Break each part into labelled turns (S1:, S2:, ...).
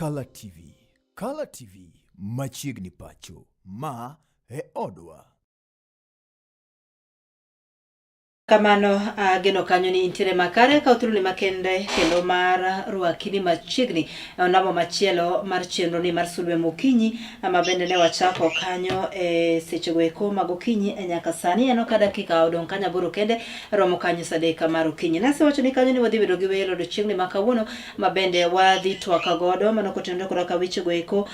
S1: Kala TV. Kala TV machiegni pacho. Ma e odwa.
S2: Kamano ageno kanyo ni intiere makare kaw thuoloni makende kendo mar rwaki ni machiegni e ondamo machielo mar chenro ni mar sulwe mokinyi ma bende ne wachako kanyo e sechego eko mag okinyi e nyaka sani en ka dakika odong' kanyo aboro kende romo kanyo sa adek mar okinyi. Nasewacho ni kanyo ni wadhi bedo gi welo odiochieng'ni ma kawuono ma bende wadhi twak godo mano kotenore koda ka wechego eko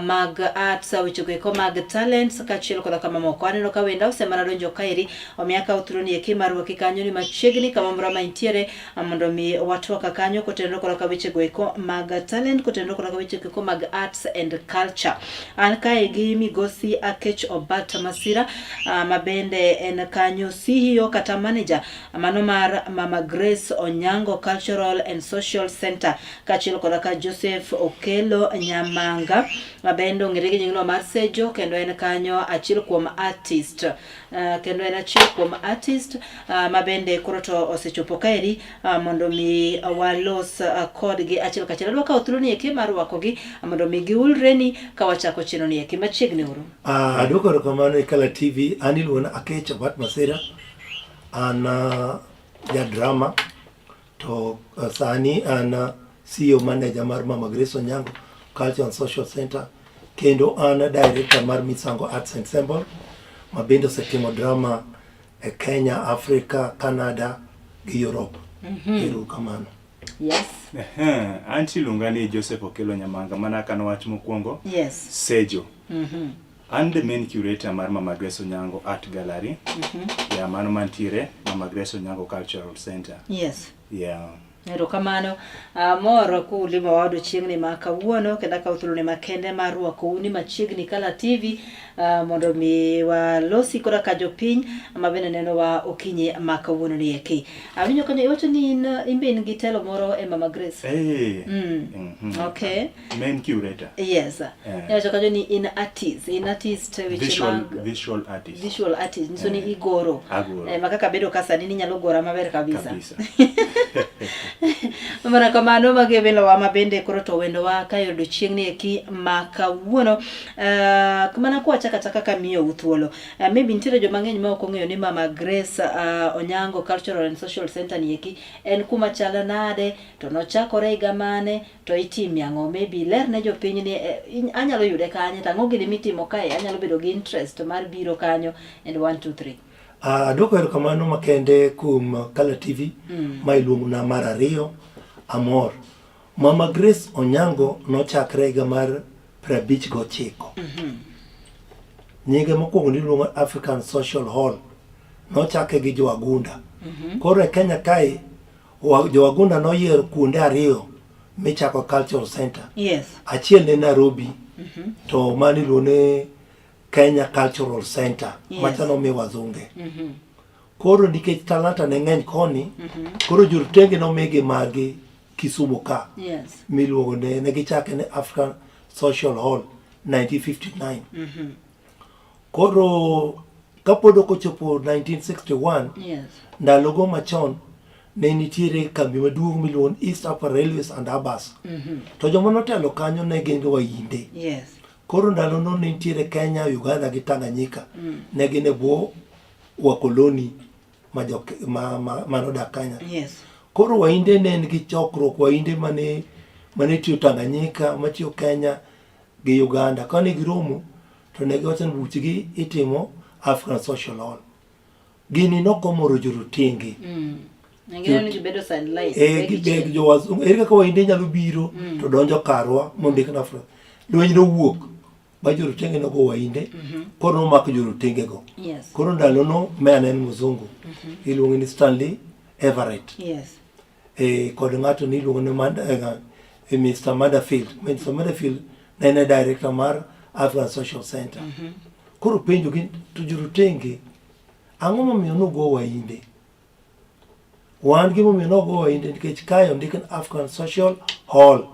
S2: mag arts, wechego eko mag talents kaachiel koda ka mamoko. Aneno ka wenda osemana donjo kaeri Omiyo akawo thuoloni eki mar rwaki kanyo ni machiegni kama moro ma intiere mondo mi watwaka kanyo kotenore koda ka wechego eko mag talent, kotenore koda ka wechego eko mag arts and culture. An kae gi migosi Akech Obat Masira ma bende en kanyo CEO kata manager mano mar Mama Grace Onyango Cultural and Social Center kaachiel koda ka Joseph Okello Nyamanga ma bende ong'ere gi nyingno mar Sejo kendo en kanyo achiel kuom artist kendo en achiel kuom artist ma bende koro to osechopo kaeri mondo mi walos kodgi achiel kachiel. Adwa kawo thuoloni eki mar rwakogi mondo mi giulreni ka wachako chenro ni eki machiegni uru.
S3: Adwoko erokamano e Kala TV. An iluonga Akech Obat Masira. An ja drama to sani an CEO manager mar Mama Grace Onyango Culture and Social Center kendo an director mar Misango Arts Ensemble ma bende osetimo drama e Kenya, Africa, Canada gi Europe. Ero kamano.
S2: Yes.
S4: Ehe, anti iluonga ni Joseph Okello Nyamanga mana ka nowach mokwongo.
S2: Yes.
S4: Sejo. An the main curator mar Mama Grace Onyango Art Gallery. Yeah, mano mantiere Mama Grace Onyango Cultural Center.
S2: Yes.
S4: Yeah.
S2: Erokamano. Amor kulimowa odiochieng'ni ma kawuono kendo akawo thuoloni makende mar rwakou ni machiegni Kala TV mondo mi walosi koda ka jopiny ma bende nenowa okinyi ma kawuono ni eki. Awinjo kanyo iwacho ni in in be in gi telo moro e Mama Grace.
S4: Hey.
S2: Okay.
S4: Main curator.
S2: Yes. Iwacho kanyo ni in artist, in artist weche
S4: Visual,
S2: mag
S4: visual artist.
S2: visual artist nyiso ni igoro.
S4: Agoro.
S2: Ma kaka bedo ka sani ni inyalo gora maber kabisa.
S4: Kabisa.
S2: Mana kamano magi e wendowa ma bende koro to wendowa ka e odiochieng'ni eki ma kawuono. Mana kwachako achaka ka miyou thuolo. Maybe nitiere joma ng'eny ma ok ong'eyo ni Mama Grace Onyango Cultural and Social Center ni eki en kuma chal nade, to nochakore higa mane, to itime ang'o? Maybe ler ne jopiny ni anyalo yude kanye, to ang'o gini mitimo kae, anyalo bedo gi interest mar biro kanyo and 1 2 3.
S3: Adwoko erokamano makende kuom Kala TV ma iluongona mar ariyo amor. Mama Grace Onyango nochakre higa mar 59. Nyinge mokwongo niluongo African Social Hall. Nochake gi Jowagunda. Koro e Kenya kae Jowagunda noyiero kuonde ariyo michako Cultural Center.
S2: Yes.
S3: Achiel ne Nairobi to mano iluongo ni Kenya Cultural Center macha nomi wazunge. Koro nikech talanta ne ng'eny koni, koro jorotenge nomigi margi Kisumu ka. Miluongo ne ne gichake ni African Social Hall 1959. Koro kapod ok ochopo 1961, ndalogo machon ne nitiere kambi maduong' miluongo ni East Africa Railways and Harbours. To joma notelo kanyo ne gin Wahinde. Koro ndalono ne nitiere Kenya, Uganda gi Tanganyika. Ne gin e bwo wakoloni ma jo ma, ma, ma nodak Kenya. Koro Wahinde ne nigi chokruok, Wahinde mane mane tiyo Tanganyika, matiyo Kenya gi Uganda. Kane giromo to ne giwacho ni buchgi itimo African Social Hall. Gini nokomoro jorotenge.
S2: Ng'eyo ni gibedo sideline.
S3: Gibeg jowazungu. Ere kaka Wahinde nyalo biro to donjo karwa mondik na Africa. Lweny nowuok ba jorotenge nogo Wahinde. Koro nomako jorotenge go. Koro ndalono meya ne en mzungu. Iluonge ni Stanley Everett. Kod ng'ato niluongo ni Mr. Madafield. Mr. Madafield ne en director mar African Social Center. Koro penjo gi to jorotenge ang'o momiyo nugo Wahinde? Wan gimomiyo nogo Wahinde nikech kae ondik ni African Social Hall.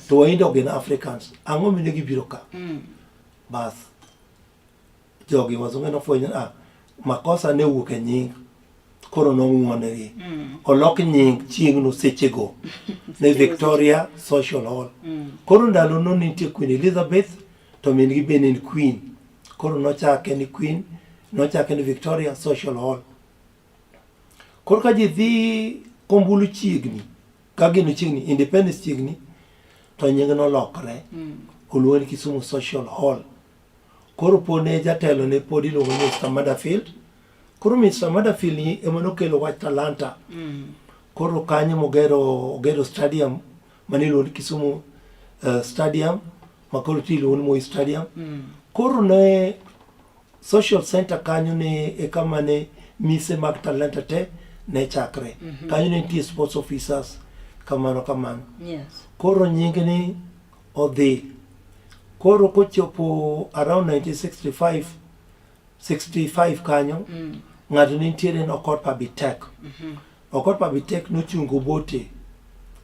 S3: To Wahinde ok gin Africans. Ang'o momiyo ne gibiro ka? Bas jogi wazungu nofwenyo ni makosa ne owuok e nying. Koro nong'wonegi. Olok nying chieng'no sechego ne Victoria Social Hall. Koro ndalono nitie Queen Elizabeth to min gi be ne en Queen. Koro nochake ni Queen, nochake ni Victoria Social Hall. Koro ka ji dhi kombulu chiegni, ka gino chiegni, independence chiegni, to nying nolokre. Oluonge ni Kisumu Social Hall. Koro po ne jatelo ne pod iluongo ni Mr. Madafield. Koro Mr. Madafield ni ema nokelo wach talanta. Koro kanyo mogero ogero stadium mane iluongo ni Kisumu Stadium ma koro ti iluongo ni Moi Stadium. Koro ne social center kanyo ne e kama ne mise mag talanta te ne chakre. Kanyo ne nitie sports officers kamano kamano. Koro nying ni odhi. Koro kochopo around 1965 65 kanyo ng'ato ne nitiere en Okot Pabitek. Okot Pabitek nochungo Obote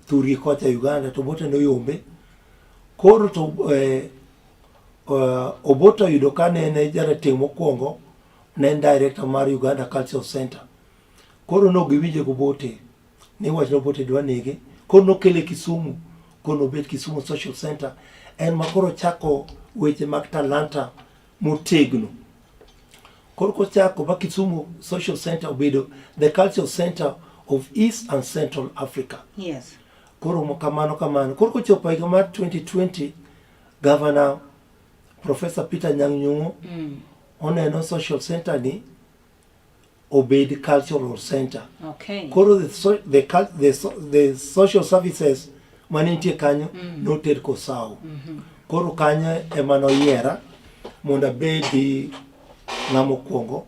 S3: thurgi kocha Uganda to Obote noyombe. Koro to Obote oyudo ka ne en jarateng' mokwongo ne en director mar Uganda Cultural Center. Koro ne ok giwinje gi Obote ni wach ni Obote dwa nege. Koro nokele Kisumu, koro nobet Kisumu Social Center. En ma koro ochako weche mag talanta motegno. Koro kochako ma Kisumu Social Center obedo the cultural center of East and Central Africa. Koro kamano kamano. Koro kochopo higa mar 2020, Governor Professor Peter Anyang' Nyong'o oneno social center ni obed cultural center. Koro the social services mane nitie kanyo noter Kosao. Koro kanyo ema noyiera mondo abedi ng'ama okwongo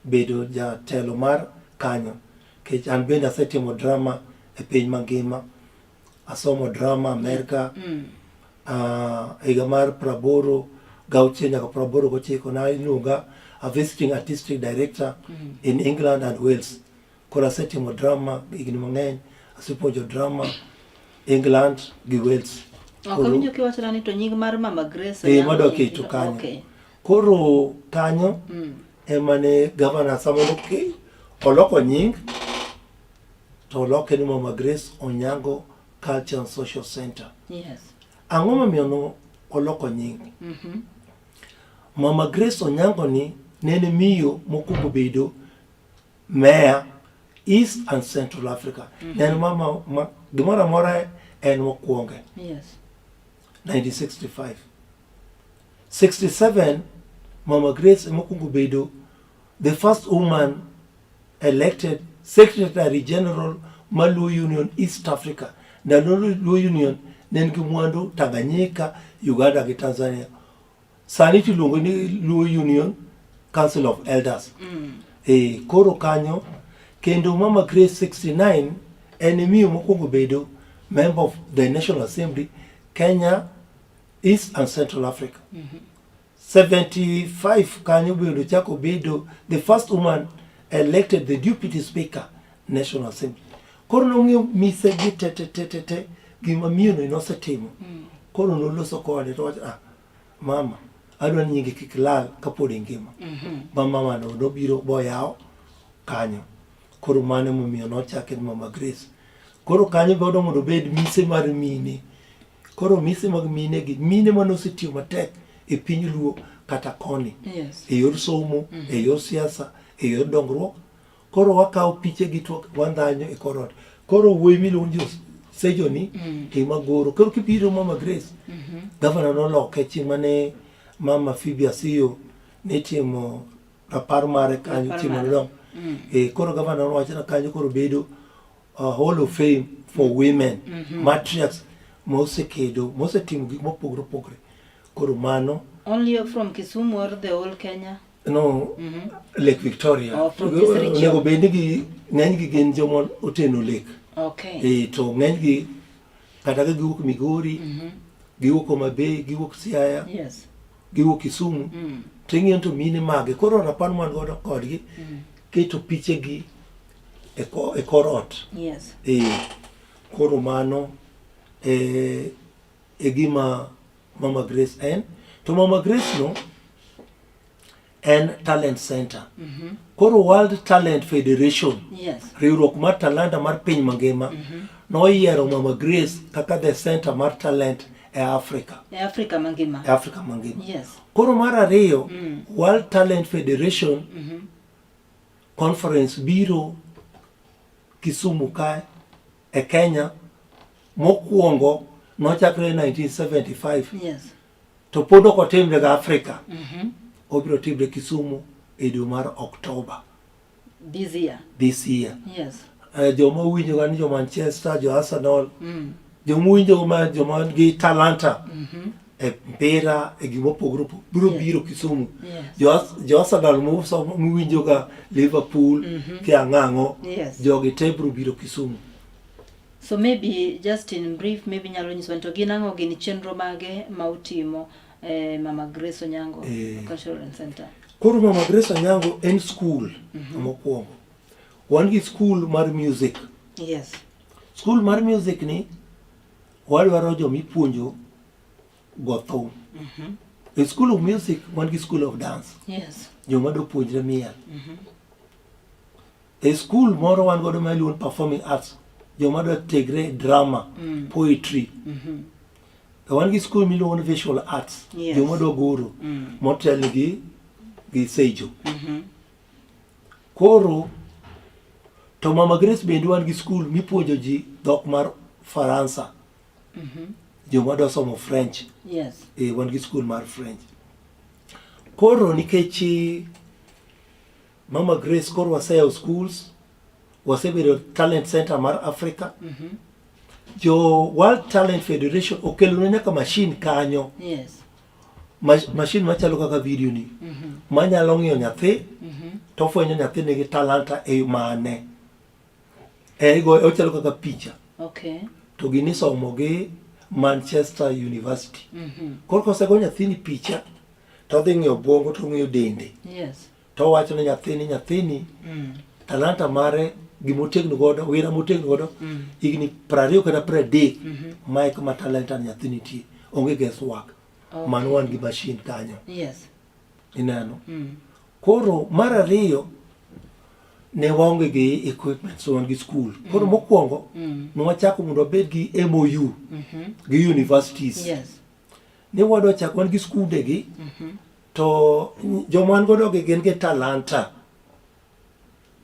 S3: bedo jatelo mar kanyo. Nikech an bende asetimo drama e piny mangima. Asomo drama Amerka. Higa mar 86 nyaka 89 na iluonga a visiting artistic director in England and Wales. Koro asetimo drama higni mang'eny, asepuonjo drama England gi Wales.
S2: Ok awinjo kiwachona ni to nying mar Mama Grace
S3: Eh,
S2: Onyango
S3: madwa
S2: ni-
S3: keto kanyo. Koro kanyo ema ne gavana sama oloko nying to oloke ni Mama Grace Onyango Culture and Social Center. Ang'o momiyo no oloko nying? Mama Grace Onyango ni ne en miyo mokwongo bedo mayor East and Central Africa. Ne en mama ma, gimoro amora en mokwonge. 1965. 67 Mama Grace emokwongo bedo the first woman elected Secretary General mar Luo Union East Africa. Ndalo Luo Union ne en gi mwandu Tanganyika, Uganda gi Tanzania. Sani tiluongo ni Luo Union Council of Elders. Koro kanyo kendo Mama Grace 69 en e miyo mokwongo bedo member of the National Assembly Kenya, East and Central Africa. 75 kanyo bende ochako bedo the first woman elected the deputy speaker National Assembly. Koro nong'iyo mise gi te te te te te gima miyo no nosetimo. Koro noloso kode to wacho ah mama adwa ni nyinge kik lal kapod ingima. Ma mama no nobiro boyawo kanyo. Koro mano emomiyo nochake ni Mama Grace. Koro kanyo be odwa mondo obed mise mar mine. Koro mise mag mine gi mine mane osetiyo matek e piny Luo kata koni. E yor somo, e yor siasa, e yor dongruok. Koro wakawo piche gi to wandhanyo e kor ot. Koro wuoyi miluongo ni Sejo ni ema goro. Koro kibiro Mama Grace, gavana noloke chieng' mane Mama Phoebe Asiyo ne timo rapar mare kanyo
S2: Rapar
S3: chieng' mane
S2: mare.
S3: odong. Koro gavana nowacho ni kanyo koro bedo a hall of fame for women, matriarchs mosekedo, mosetimo gik mopogore opogore. Koro mano
S2: Only from Kisumu or the whole Kenya?
S3: No, Lake Victoria.
S2: Oh, from this region.
S3: Onego bed ni gi ng'enygi gin joma oteno lake. To ng'enygi kata ka giwuok Migori, giwuok Homa Bay, giwuok Siaya, giwuok Kisumu, to ing'iyo to mine mage. Koro rapar man godo kodgi, keto pichegi e kor ot. Koro mano e gima Mama Grace en. To Mama Grace no En talent center. Koro World Talent Federation,
S2: Yes.
S3: riwruok mar talanta mar piny mangima, noyiero Mama Grace kaka the center mar talent e Africa,
S2: E Afrika mangima.
S3: e Africa mangima.
S2: Yes.
S3: Koro mar ariyo, World Talent Federation conference biro Kisumu kae e Kenya mokwongo nochakre 1975
S2: Yes.
S3: to pod ok otimre ga Afrika. Obiro timre Kisumu e dwe mar Oktoba
S2: This year.
S3: this year.
S2: Yes.
S3: Joma winjo ga ni jo Manchester, jo Arsenal, joma winjo ma joma gi talanta e mpira e gima opogore opogore biro biro Kisumu.
S2: Yes.
S3: Jo Arsenal miwinjo ga Liverpool kia ang'ang'o
S2: Yes.
S3: jogi te biro biro Kisumu.
S2: So maybe just in brief, maybe nyalo nyisowa ni to gin ang'o gin chenro mage ma utimo Mama Grace Onyango Cultural Center.
S3: Koro Mama Grace Onyango en school mokwongo. Wan gi school mar music.
S2: Yes.
S3: School mar music ni wadwaro joma ipuonjo go thum. E school of music wan gi school of dance.
S2: Yes.
S3: Joma dwa puonjre miel. E school moro wan godo ma iluongo ni performing arts. Joma dwa tegre e drama, poetry. Wan gi school miluongo ni visual arts.
S2: Yes.
S3: Joma dwa goro motelnigi gi Seijo. Koro to Mama Grace bende wan gi school mipuonjo ji dhok mar Faransa. Joma dwa somo French.
S2: Yes.
S3: E, wan gi school mar French. Koro nikech Mama Grace koro waseyawo schools, wasebedo talent center mar Africa. Jo World Talent Federation okelonwa nyaka machine kanyo.
S2: Yes.
S3: Machine machalo kaka video ni. Manyalo ng'iyo nyathi, to ofwenyo nyathi nigi talanta e mane. E, ochalo kaka picha.
S2: Okay.
S3: To gini somo gi Manchester University. Koro kosego nyathini picha, to odhi ng'iyo obwongo to ong'iyo dende.
S2: Yes.
S3: To owacho ne nyathini, nyathini talanta mare gimotegno godo, wira motegno godo, higni 20 kata 30, mae kama talanta nyathi nitie, onge guesswork.
S2: Okay.
S3: Mano wan gi machine kanyo.
S2: Yes.
S3: Ineno? Koro mar ariyo, ne waonge gi equipment, so wan gi school. Koro mokwongo, ne wachako mondo wabed gi MOU gi universities.
S2: Yes.
S3: Ne wadwa chako wan gi skunde gi, to joma wan godo gi gin gi talanta.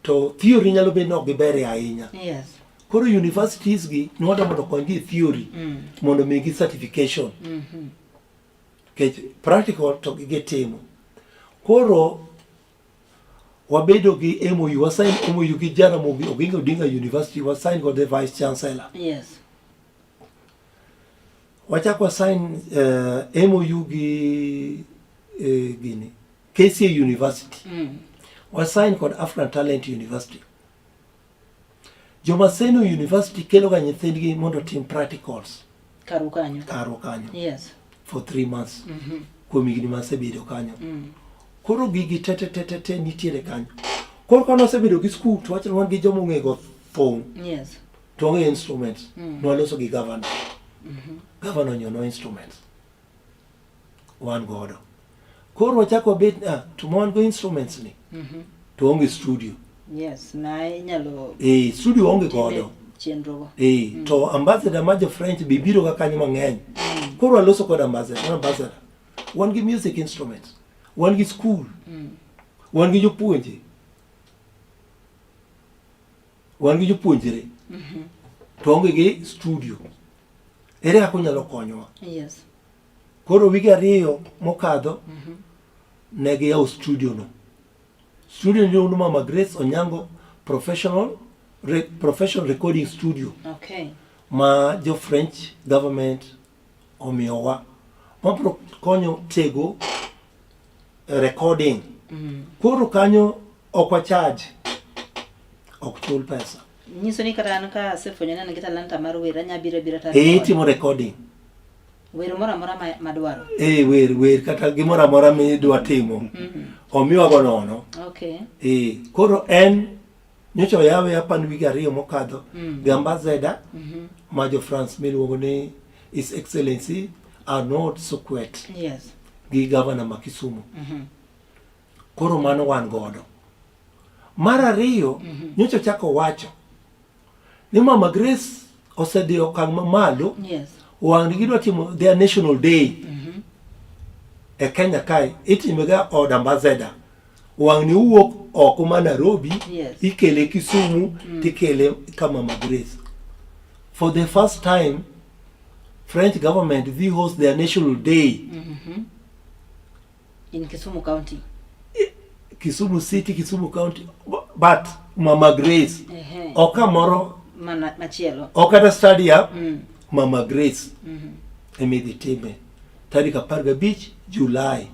S3: To theory nyalo bedo ni ok giberie ahinya.
S2: Yes.
S3: Koro universities gi ne wadwa mondo okonygi e theory mondo omigi certification. Nikech practical to gitimo. Koro wabedo gi MOU, wasign MOU gi Jaramogi Oginga Odinga University, wasign kod the Vice Chancellor.
S2: Yes.
S3: Wachako wasign MOU gi gini KCA University. Wasign kod African Talent University. Jomaseno University kelo ga nyithindgi mondo otim practicals
S2: Karu kanyo.
S3: karwa kanyo.
S2: Yes.
S3: For 3 months. Kuom higni masebedo kanyo. Koro gigi te te te te te nitiere kanyo. Koro kane wasebedo gi school to wacho ni wan gi joma ong'e go thum.
S2: Yes.
S3: To ong'e instruments. Nwaloso gi governor. Governor onyiewo instruments. Wan godo. Koro wachako wabet, to ma wan go instruments ni. To onge studio.
S2: Yes, ma inyalo
S3: Studio onge godo.
S2: Chenro go.
S3: To ambassador ma jo French be biro ga kanyo mang'eny. Koro waloso kod ambassador, ambassador. Wan gi music instruments, wan gi school, wan gi jopuonje, wan gi jopuonjre, to onge gi studio. Ere kaka unyalo konyowa?
S2: Yes.
S3: Koro wige 2 mokadho, ne giyawo studio no. Studio ni iluongo ni Mama Grace Onyango Professional Recording Studio.
S2: Okay.
S3: Ma jo French government omiyowa. Mabro konyo tego recording. Koro kanyo ok wa charge. Ok chul pesa.
S2: Nyiso ni kata an ka asefwenyo ni an gi talanta mar wer, anya biro abira to record.
S3: Itimo recording.
S2: Wer moro amora madwaro.
S3: Wer kata gimoro amora midwa timo. Omiwa go nono.
S2: Okay.
S3: Koro en nyocha oyawe apan wige 2 mokadho gi ambassador ma jo France miluongo ni His Excellency Arnaud Souquet.
S2: Yes.
S3: Gi governor ma Kisumu. Koro mano wan godo. Mar ariyo, nyocha ochako wacho ni Mama Grace osedhi e okang' mamalo.
S2: Yes.
S3: Wang' gidwa timo their national day e Kenya kae itime ga od ambassador. Wang' ni owuok oko ma Nairobi,
S2: Yes.
S3: ikele Kisumu, tikele ka Mama Grace. For the first time, French government dhi host their national day
S2: In Kisumu County.
S3: Kisumu City, Kisumu County, but Mama Grace.
S2: Ehe.
S3: Ok kamoro,
S2: Mana machielo.
S3: ok kata stadium, Mama Grace emidhi time tarik 15 July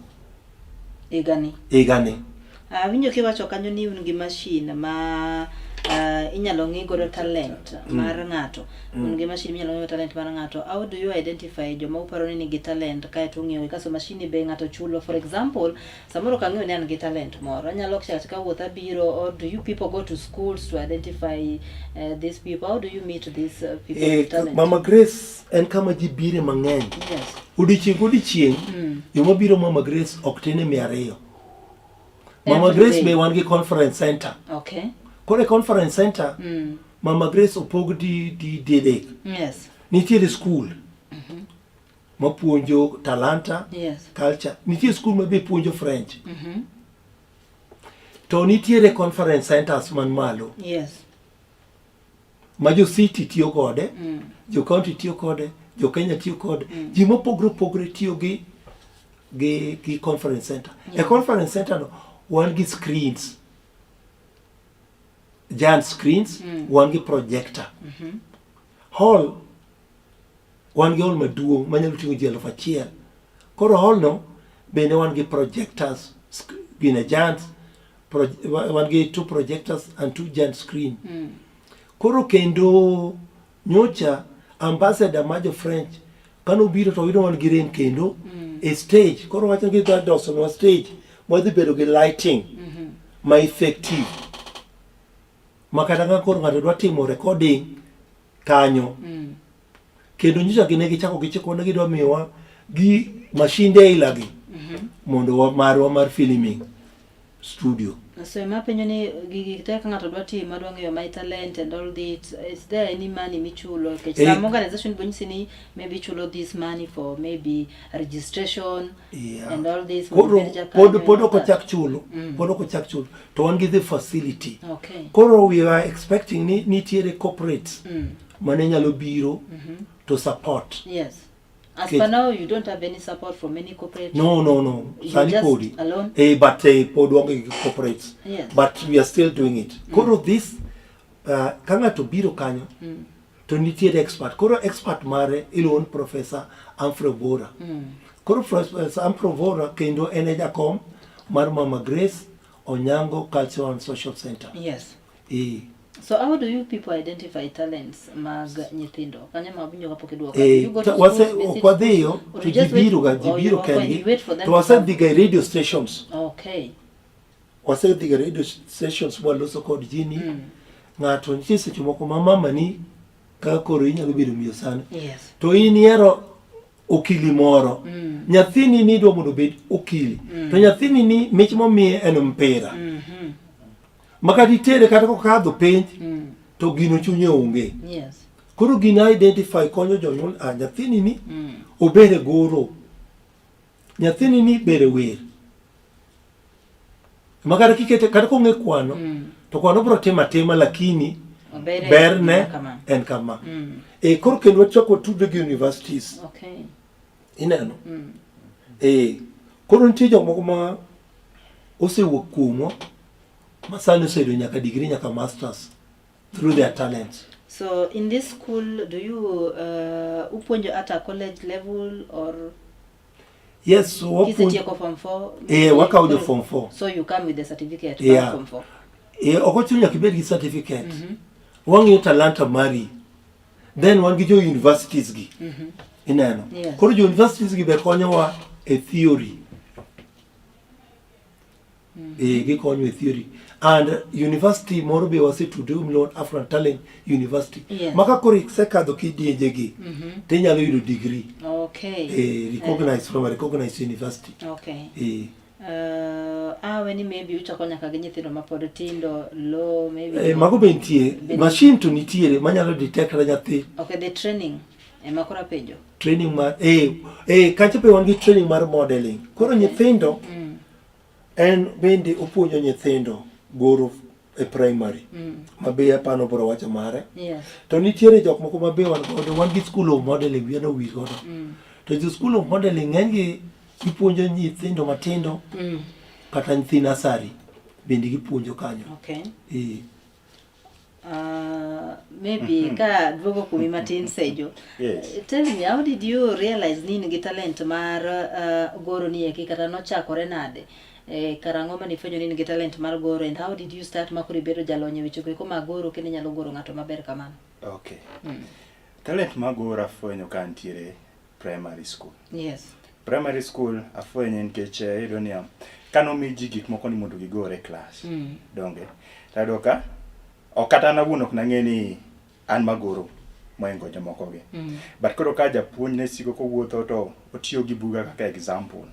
S2: Higani.
S3: higani.
S2: Awinjo kiwacho kanyo ni un gi machine ma inyalo ng'i godo talent mar ng'ato. Un gi machine minyalo ng'i godo talent mar ng'ato. How do you identify joma uparo ni nigi talent kaeto ung'iyo gi kaso machine be ng'ato chulo? For example, samoro ok ang'eyo ni an gi talent moro. Anyalo chako achaka wuoth abiro or do you people go to schools to identify these people? How do you meet these people with talent?
S3: Mama Grace en kama ji bire mang'eny.
S2: Yes.
S3: Odiochieng' kodiochieng', joma biro Mama Grace ok tin e 200. Mama
S2: Every
S3: Grace
S2: day.
S3: be wan gi conference center.
S2: Okay.
S3: Koro e conference center, Mama Grace opog di di didek.
S2: Yes.
S3: Nitiere school mapuonjo talanta,
S2: Yes.
S3: culture. Nitie school ma be puonjo French. To nitiere conference centers man malo
S2: Yes.
S3: ma jo city tiyo kode, jo county tiyo kode, jo Kenya tiyo kode, ji mopogore opogore tiyo gi gi gi conference center. E conference center no wan gi screens, giant screens, wan gi projector. Hall wan gi hall maduong' manyalo ting'o ji 1000. Koro hall no bende wan gi projectors, gine giants, wan gi 2 projectors and 2 giant screen. Koro kendo nyocha ambassador ma jo French kano biro to yudo wan gi rem kendo e stage. Koro wacho ni gidwa dosonwa stage mwadhi bedo gi lighting ma effective ma kata ka koro ng'ato dwa timo recording kanyo. Kendo nyocha gine gichako gichiko ne gidwa miyowa gi mashinde aila gi mondo wa marwa mar filming studio.
S2: So ema penjo ni gigi te ka ng'ato dwa timo, adwa ng'eyo my talent and all this, is there any money michulo? Nikech some organization bo nyisi ni maybe ichulo this money for maybe registration and all this.
S3: Koro
S2: mondo ibed jakanyo
S3: pod ok
S2: and all that.
S3: ochak chulo, pod ok ochak chulo to wan gi the facility.
S2: Okay.
S3: Koro we are expecting ni nitiere corporates mane nyalo biro to support.
S2: Yes. As
S3: Kech-
S2: per now, you don't have any support from any corporate.
S3: No, no, no.
S2: You
S3: Sani
S2: just
S3: podi.
S2: alone?
S3: But pod waonge gi corporates.
S2: Yes.
S3: But we are still doing it. Koro this, ka ng'ato biro kanyo, to nitiere expert. Koro expert mare iluongo ni Professor Humphrey Bora. Koro Professor Humphrey Bora kendo en e jakom mar Mama Grace Onyango Cultural and Social Center.
S2: Yes. So how do you people identify talents mag nyithindo? Kanyo ma winjo kapok iduoko. You go to schools, visit
S3: Ok wadhiyo,
S2: or
S3: to
S2: you just
S3: ji biro ga,
S2: wait-
S3: ji
S2: or
S3: biro
S2: you-
S3: kendgi.
S2: you wait for them
S3: To
S2: to
S3: wasedhi
S2: come.
S3: ga e radio stations.
S2: Okay.
S3: Wasedhi ga radio stations mwaloso kod ji ni ng'ato nitie seche moko ma mama ni kaka koro inyalo bedo miyo sani.
S2: Yes.
S3: To in ihero okili moro. Nyathini ni idwa mondo obed okili. To nyathini ni mich momiye en mpira. Ma kata itere kata kokadho penj to gino chunye onge.
S2: Yes.
S3: Koro gino identify konyo jonyuol, nyathini ni obed e goro. Nyathini ni ber e wer. Ma kata kikete kata kong'e kwano to kwano biro timo atima lakini
S2: Obere
S3: berne
S2: kama.
S3: en kama. Koro kendo wachako watudre gi universities.
S2: Okay.
S3: Ineno? Koro nitie jomoko ma osewuok kuomwa ma sani oseyudo nyaka degree nyaka masters through their talents.
S2: So in this school, do you upuonjo at a college level or
S3: Yes, so wapuonjo
S2: kisetieko form 4?
S3: Wakawo jo form 4.
S2: So you come with the certificate from form 4.
S3: Ok ochuno nyaka ibed gi certificate. Wang'iyo talanta mari. Then wan gi jo universities gi. Ineno.
S2: Yes.
S3: Koro jo universities gi be konyowa e theory. Gikonyo e theory. And university moro be wasetudo miluongo ni African Talent University.
S2: Yes.
S3: Ma ka koro isekadho kidienje gi, tinyalo yudo degree.
S2: Okay.
S3: Recognized from a recognized university.
S2: Okay. Awe ni maybe uchako nyaka gi nyithindo mapod tindo low maybe.
S3: Eh, mago be nitie. Machine to nitiere manyalo detect kata nyathi.
S2: Okay, the training ema koro apenjo.
S3: Training mar eh eh kacha be wan gi training mar modeling. Koro nyithindo en bende opuonjo nyithindo goro e primary ma be apano boro wacho mare.
S2: Yes.
S3: To nitiere jok moko ma be wan godo, wan gi school of modeling wiya nowil godo. To jo school of modeling ng'enygi gipuonjo nyithindo matindo kata nyithi nasari bende gipuonjo kanyo.
S2: Okay.
S3: Eh.
S2: Maybe ka duogo kuomi matin Sejo.
S4: Yes.
S2: Tell me how did you realize ni in gi talent mar goro ni eki kata nochakore nade? Karang'o mane ifwenyo ni in gi talent mar goro and how did you start ma koro ibedo jalony e weche go eko mag goro kendo inyalo goro ng'ato maber kamano?
S4: Okay. Talent mar goro afwenyo ka antiere primary school.
S2: Yes.
S4: Primary school afwenye nikech iyudo niya, kane omi ji gik moko ni mondo gigor e klas, donge, tayudo ka ok kata an awuon ok nang'e ni an magoro mohingo jomoko gi. But koro ka japuonj ne siko kowuotho to otiyo gi buga kaka example,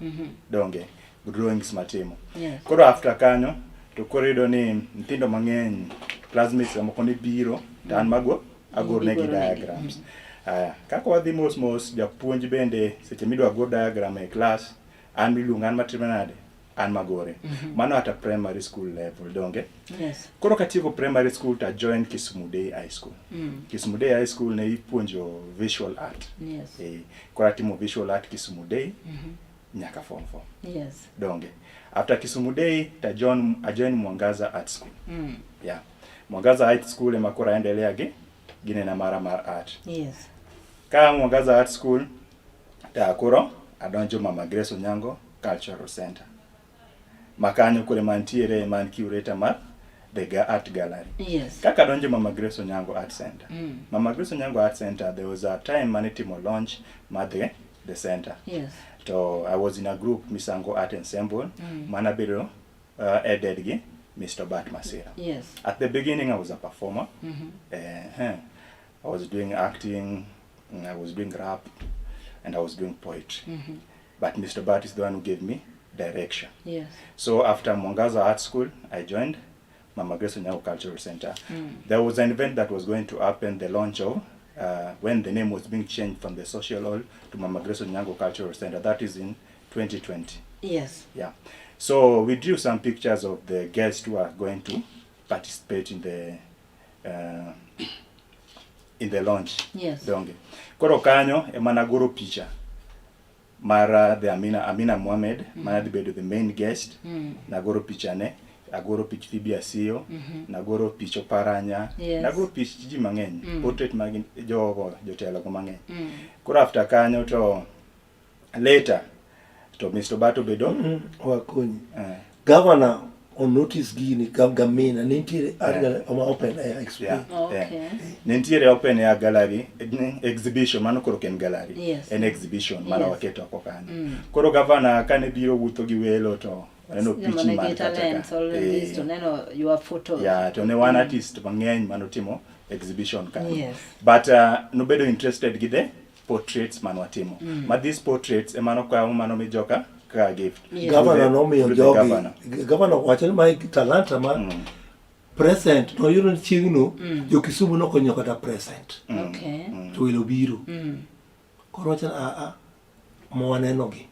S4: donge, drawings matimo.
S2: Yes.
S4: Koro after kanyo to koro iyudo ni nyithindo mang'eny classmates moko ne biro to an mago agoro negi
S2: Igoro negi.
S4: diagrams. Aya, kaka wadhi mos mos, japuonj bende seche midwa gor diagram e class, an miluongo an matime nade? An magore. Mano at a primary school level, donge?
S2: Yes.
S4: Koro katieko primary school to join Kisumu Day High School. Kisumu Day High School ne ipuonjo visual art.
S2: Yes.
S4: Koro atimo visual art Kisumu Day nyaka form 4.
S2: Yes.
S4: Donge. After Kisumu Day to join, I join Mwangaza Art School. Yeah. Mwangaza Art School ema koro aendelea gi ginena mara mar art.
S2: Yes.
S4: Ka Mwangaza Art School to koro adonjo Mama Grace Onyango Cultural Center. Makanyo kore mantiere man curator mar the Art Gallery.
S2: Yes.
S4: Kaka adonjo Mama Grace Onyango Art Center. Mama Grace Onyango Art Center, there was a time mane timo launch mar the center.
S2: Yes.
S4: To I was in a group Misango Art Ensemble mana bedo added gi Mr. Bart Masira.
S2: Yes.
S4: At the beginning I was a performer. I was doing acting, I was doing rap, and I was doing poetry. But Mr. Bart is the one who gave me direction.
S2: Yes.
S4: So after Mwangaza Art School, I joined Mama Grace Onyango Cultural Center. There was an event that was going to happen, the launch of, when the name was being changed from the Social Hall to Mama Grace Onyango Cultural Center. That is in 2020.
S2: Yes.
S4: Yeah. So we drew some pictures of the guests who are going to participate in the launch.
S2: Yes.
S4: Donge. Koro kanyo ema nagoro picha mar the Amina Mohamed, mana dhi bedo the main guest. Nagoro picha ne, agoro pich Phoebe Asiyo, nagoro pich Oparanya,
S2: Yes.
S4: nagoro pich ji mang'eny, portrait mag jogo, jotelo go mang'eny. Koro after kanyo to later to Mr. Bato bedo
S3: Wakonyi. Governor on notice gini Gamina ne nitiere art gallery ma open air expo.
S4: Yeah.
S2: Okay.
S4: Yeah. Ne nitiere open air gallery exhibition, mano koro ok en gallery.
S2: Yes.
S4: En exhibition mana
S2: Yes.
S4: waketo oko kanyo. Koro governor kane biro wuotho gi welo to oneno
S2: Joma
S4: pichni
S2: nigi
S4: man kacha ka.
S2: talents, all this, to neno your photos.
S4: Yeah, to ne wan artist mang'eny manotimo exhibition kanyo.
S2: Yes.
S4: But nobedo interested gi the portraits manwatimo. Ma these portraits ema nokaw mano mi joka kaka gift.
S2: Yes.
S3: Governor nomiyo
S4: Through the
S3: jogi.
S4: governor.
S3: Governor wacho ni mae talanta ma present noyudo ni chieng'no jo Kisumu nokonyo kata present.
S2: Okay.
S3: To welo biro. Koro wacho ni a a ma waneno gi.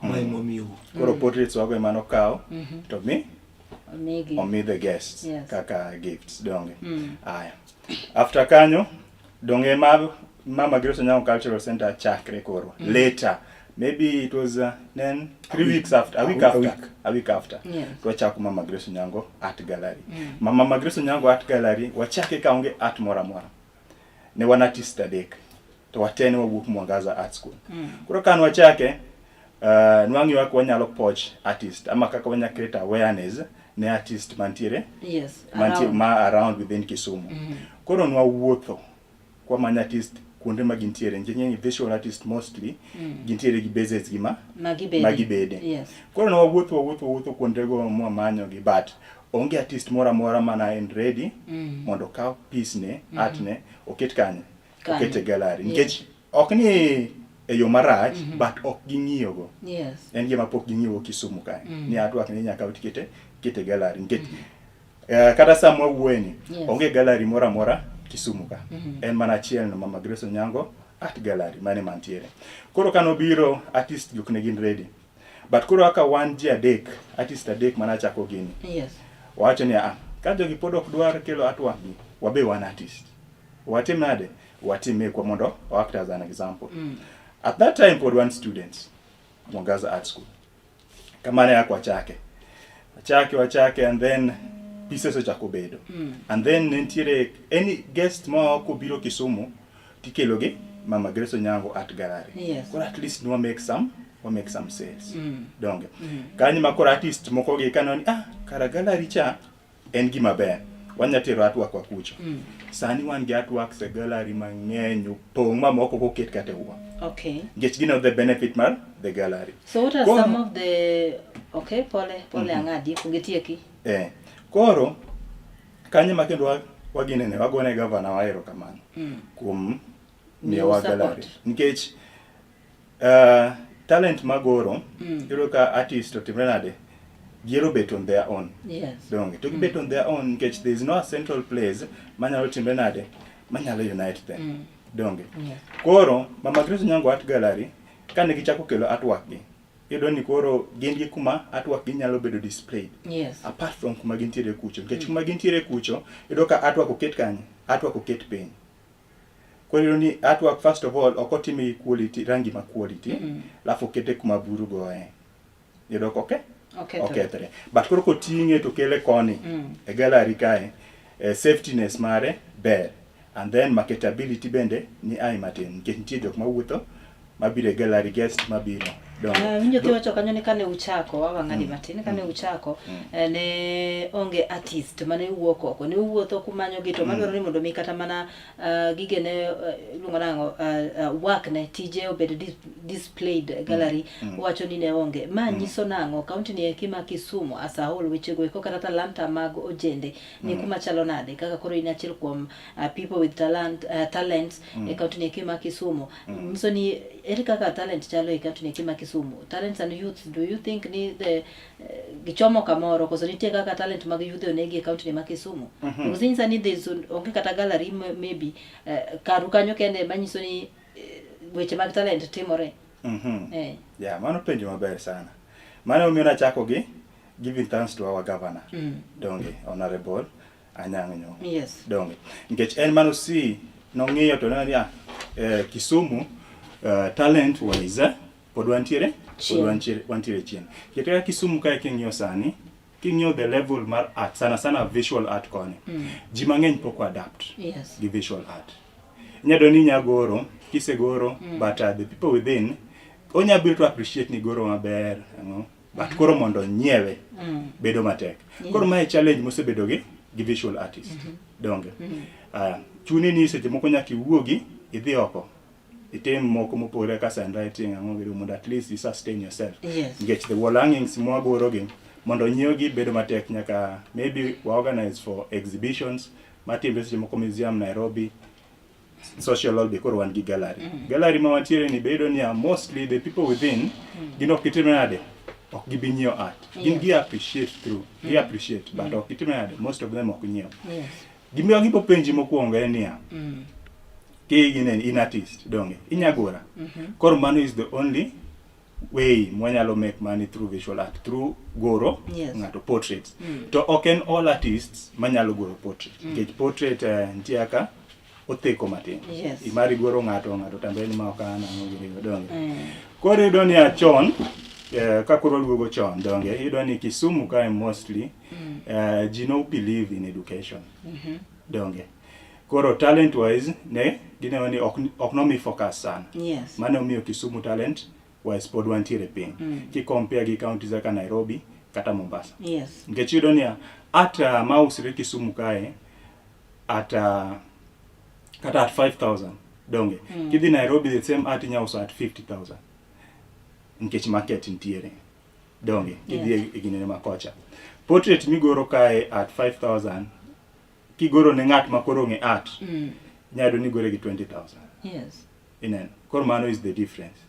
S3: Mae momiyou.
S4: Koro portraits wago ema nokaw to mi
S2: Omigi.
S4: omi the guests
S2: Yes.
S4: kaka gifts donge. Aya. After kanyo donge ma Mama Grace Onyango Cultural Center chakre koro later maybe it was then 3 weeks after, a week
S3: A
S4: after,
S3: week.
S4: a week after.
S2: Yes.
S4: Wachako Mama Grace Onyango Art Gallery. Mama Grace Onyango Art Gallery wachake ka onge art moro amora. Ne wan artist adek to watene wawuok Mwangaza Art School. Koro kan wachake nwang'iyo kaka wanyalo poach artist ama kaka wanyalo create awareness ne artist mantiere
S2: Yes.
S4: mantie
S2: Around.
S4: ma around within Kisumu. Koro nwawuotho kwamanyo artist kuonde ma gintiere nikech ing'e ni visual artist mostly gintiere gi bases gi ma
S2: Magibede.
S4: magibede.
S2: Yes.
S4: Koro nwawuotho wawuotho wawuotho kuondego mwamanyogi but onge artist moro amora mana en ready mondo okaw piece ne art ne oket kanye
S2: Kanye.
S4: oket e gallery
S2: Yeah.
S4: nikech ok ni e yo marach mm -hmm. but ok ging'iyogo.
S2: Yes.
S4: En gima pok ging'iyogo Kisumu kae. Mm -hmm. Ni artwork ni nyaka tikete kete gallery nikech mm -hmm. kata sama wawuoye ni
S2: Yes.
S4: onge gallery moro amora Kisumu ka.
S2: Mm -hmm.
S4: En mana achiel no Mama Grace Onyango Art Gallery mane mantiere. Koro kane obiro artist gi ok ne gin ready. But koro kaka wan ji adek, artist adek mane achako gini.
S2: Yes.
S4: Wawacho ni ah, ka jogi pod ok dwar kelo artwork gi, wabe wan artist. Watim nade? Watim mekwa mondo o act as an example. At that time pod wan students, Mwangaza Art School. Kamano e kaka wachake. Wachake, wachake and then pieces ochako bedo. And then ne nitiere any guest moa oko biro Kisumu tikelo gi Mama Grace Onyango Art Gallery.
S2: Yes.
S4: Koro at least nwa make some wa make some sales. Donge. Kanyo ma koro artist moko gi kaneno ni ah kara gallery cha en gima ber. Wanya tero artwork wa kucho. Sani wan gi artworks e gallery mang'eny opong' ma moko koket kata e ua.
S2: Okay.
S4: Nikech gineno the benefit mar the gallery.
S2: So what are
S4: Koro-
S2: some of the okay, pole pole mm -hmm. ang'adi kungetieki.
S4: Eh. Koro kanyo ma kendo waginene wagone gavana wa erokamano kuom miyowa
S2: Miyo
S4: gallery.
S2: support.
S4: Nikech talent magoro iyudo ka artist otimre nade gihero bet on their own.
S2: Yes.
S4: Donge to gibet on their own nikech there is no a central place manyalo timre nade manyalo unite them. Donge.
S2: Yes.
S4: Koro Mama Grace Onyango Art Gallery kane gichako kelo artwork gi iyudo ni koro gin gi kuma artwork gi nyalo bedo displayed.
S2: Yes.
S4: Apart from kuma gintiere kucho nikech kuma gintiere kucho iyudo ka artwork oket kanye artwork oket piny. Koro iyudo ni artwork first of all ok otime gi quality rangi ma quality alafu okete kuma buru goye. Iyudo ka oke
S2: Okethore.
S4: okethre. But koro koting'e to kele koni e gallery kae safetyness mare ber and then marketability bende ni ai matin nikech nitie jok mawuotho mabiro e gallery guest mabiro. Donge.
S2: Winjo kiwacho kanyo ni kane uchako wawang'adi matin kane uchako ne onge artist mane wuok oko ne uwuotho kumanyo gi to madwaro ni mondo mi kata mana gige ne iluongo nang'o work ne tije obed displayed e gallery uwacho ni ne onge ma nyiso nang'o county ni eki ma Kisumu as a whole wechego eko kata talanta mag ojende ni kuma chalo nade kaka koro in achiel kuom people with talents e county ni eki ma Kisumu nyiso ni ere kaka talent chalo e county ni eki ma Kisumu talents and youth do you think ni the gichomo kamoro koso nitie kaka talent mag youth onegi e county ni ma Kisumu because inyisa ni there's onge kata gallery maybe karu kanyo kende manyiso ni weche mag talent timore.
S4: Yeah, mano penjo maber sana. Mano omiyo nachako gi giving thanks to our governor. Donge, Honorable Anyang' Nyong'o.
S2: Yes.
S4: Donge. Nikech en mano si nong'iyo to neno ni ah, Kisumu talent wise pod wantiere
S2: Chien.
S4: pod wantiere chien. Nikech kaka Kisumu kae king'iyo sani, king'iyo the level mar art, sana sana visual art koni. Ji mang'eny pok adapt
S2: Yes.
S4: gi visual art. Inyalo ni inya goro, kisegoro, but the people within onya biro to appreciate ni goro maber, ang'o? But koro mondo nyiewe bedo matek. Koro mae challenge mosebedo gi visual artist. Donge. Chuni ni seche moko nyaka iwuogi idhi oko. Itim moko mopogore kaka sign writing ang'o gi mondo at least you sustain yourself.
S2: Yes.
S4: Nikech the wall hangings mwagoro gi mondo nyiew gi bedo matek nyaka maybe wa organize for exhibitions matimre seche moko museum Nairobi social hall be koro wan gi gallery. Gallery ma wantiere ni bedo niya mostly the people within gin ok gitim nade ok gibi nyiewo art. Gin gi appreciate through, gi appreciate but ok gitim nade most of them ok nyiew.
S2: Yes.
S4: Gima gibo penji mokwongo en niya ki gine in artist donge inya gora. Koro mano is the only way mwanyalo make money through visual art through goro
S2: Yes.
S4: ng'ato portraits. To ok en all artists manyalo goro portrait. Nikech portrait nitie kaka otheko matin.
S2: Yes.
S4: Imari goro ng'ato ng'ato tambe ni ma ok an ang'o gini donge. Koro iyudo ni chon ka koro waduogo chon donge iyudo ni Kisumu kae mostly ji no believe in education. Donge. Koro talent wise ne gineno ni ok nomi focus sana.
S2: Yes.
S4: Mano omiyo Kisumu talent wise pod wantiere piny. Ki compare gi counties kaka Nairobi kata Mombasa.
S2: Yes.
S4: Nikech iyudo niya art mausre Kisumu kae at kata at 5,000 donge. Kidhi Nairobi the same art inya uso at 50,000. Nikech market nitiere. Donge kidhi e ginene makocha. Portrait migoro kae at 5,000 kigoro ne ng'at ma koro ong'e art inya yudo ni igore gi 20,000.
S2: Yes.
S4: Ineno. Koro mano is the difference.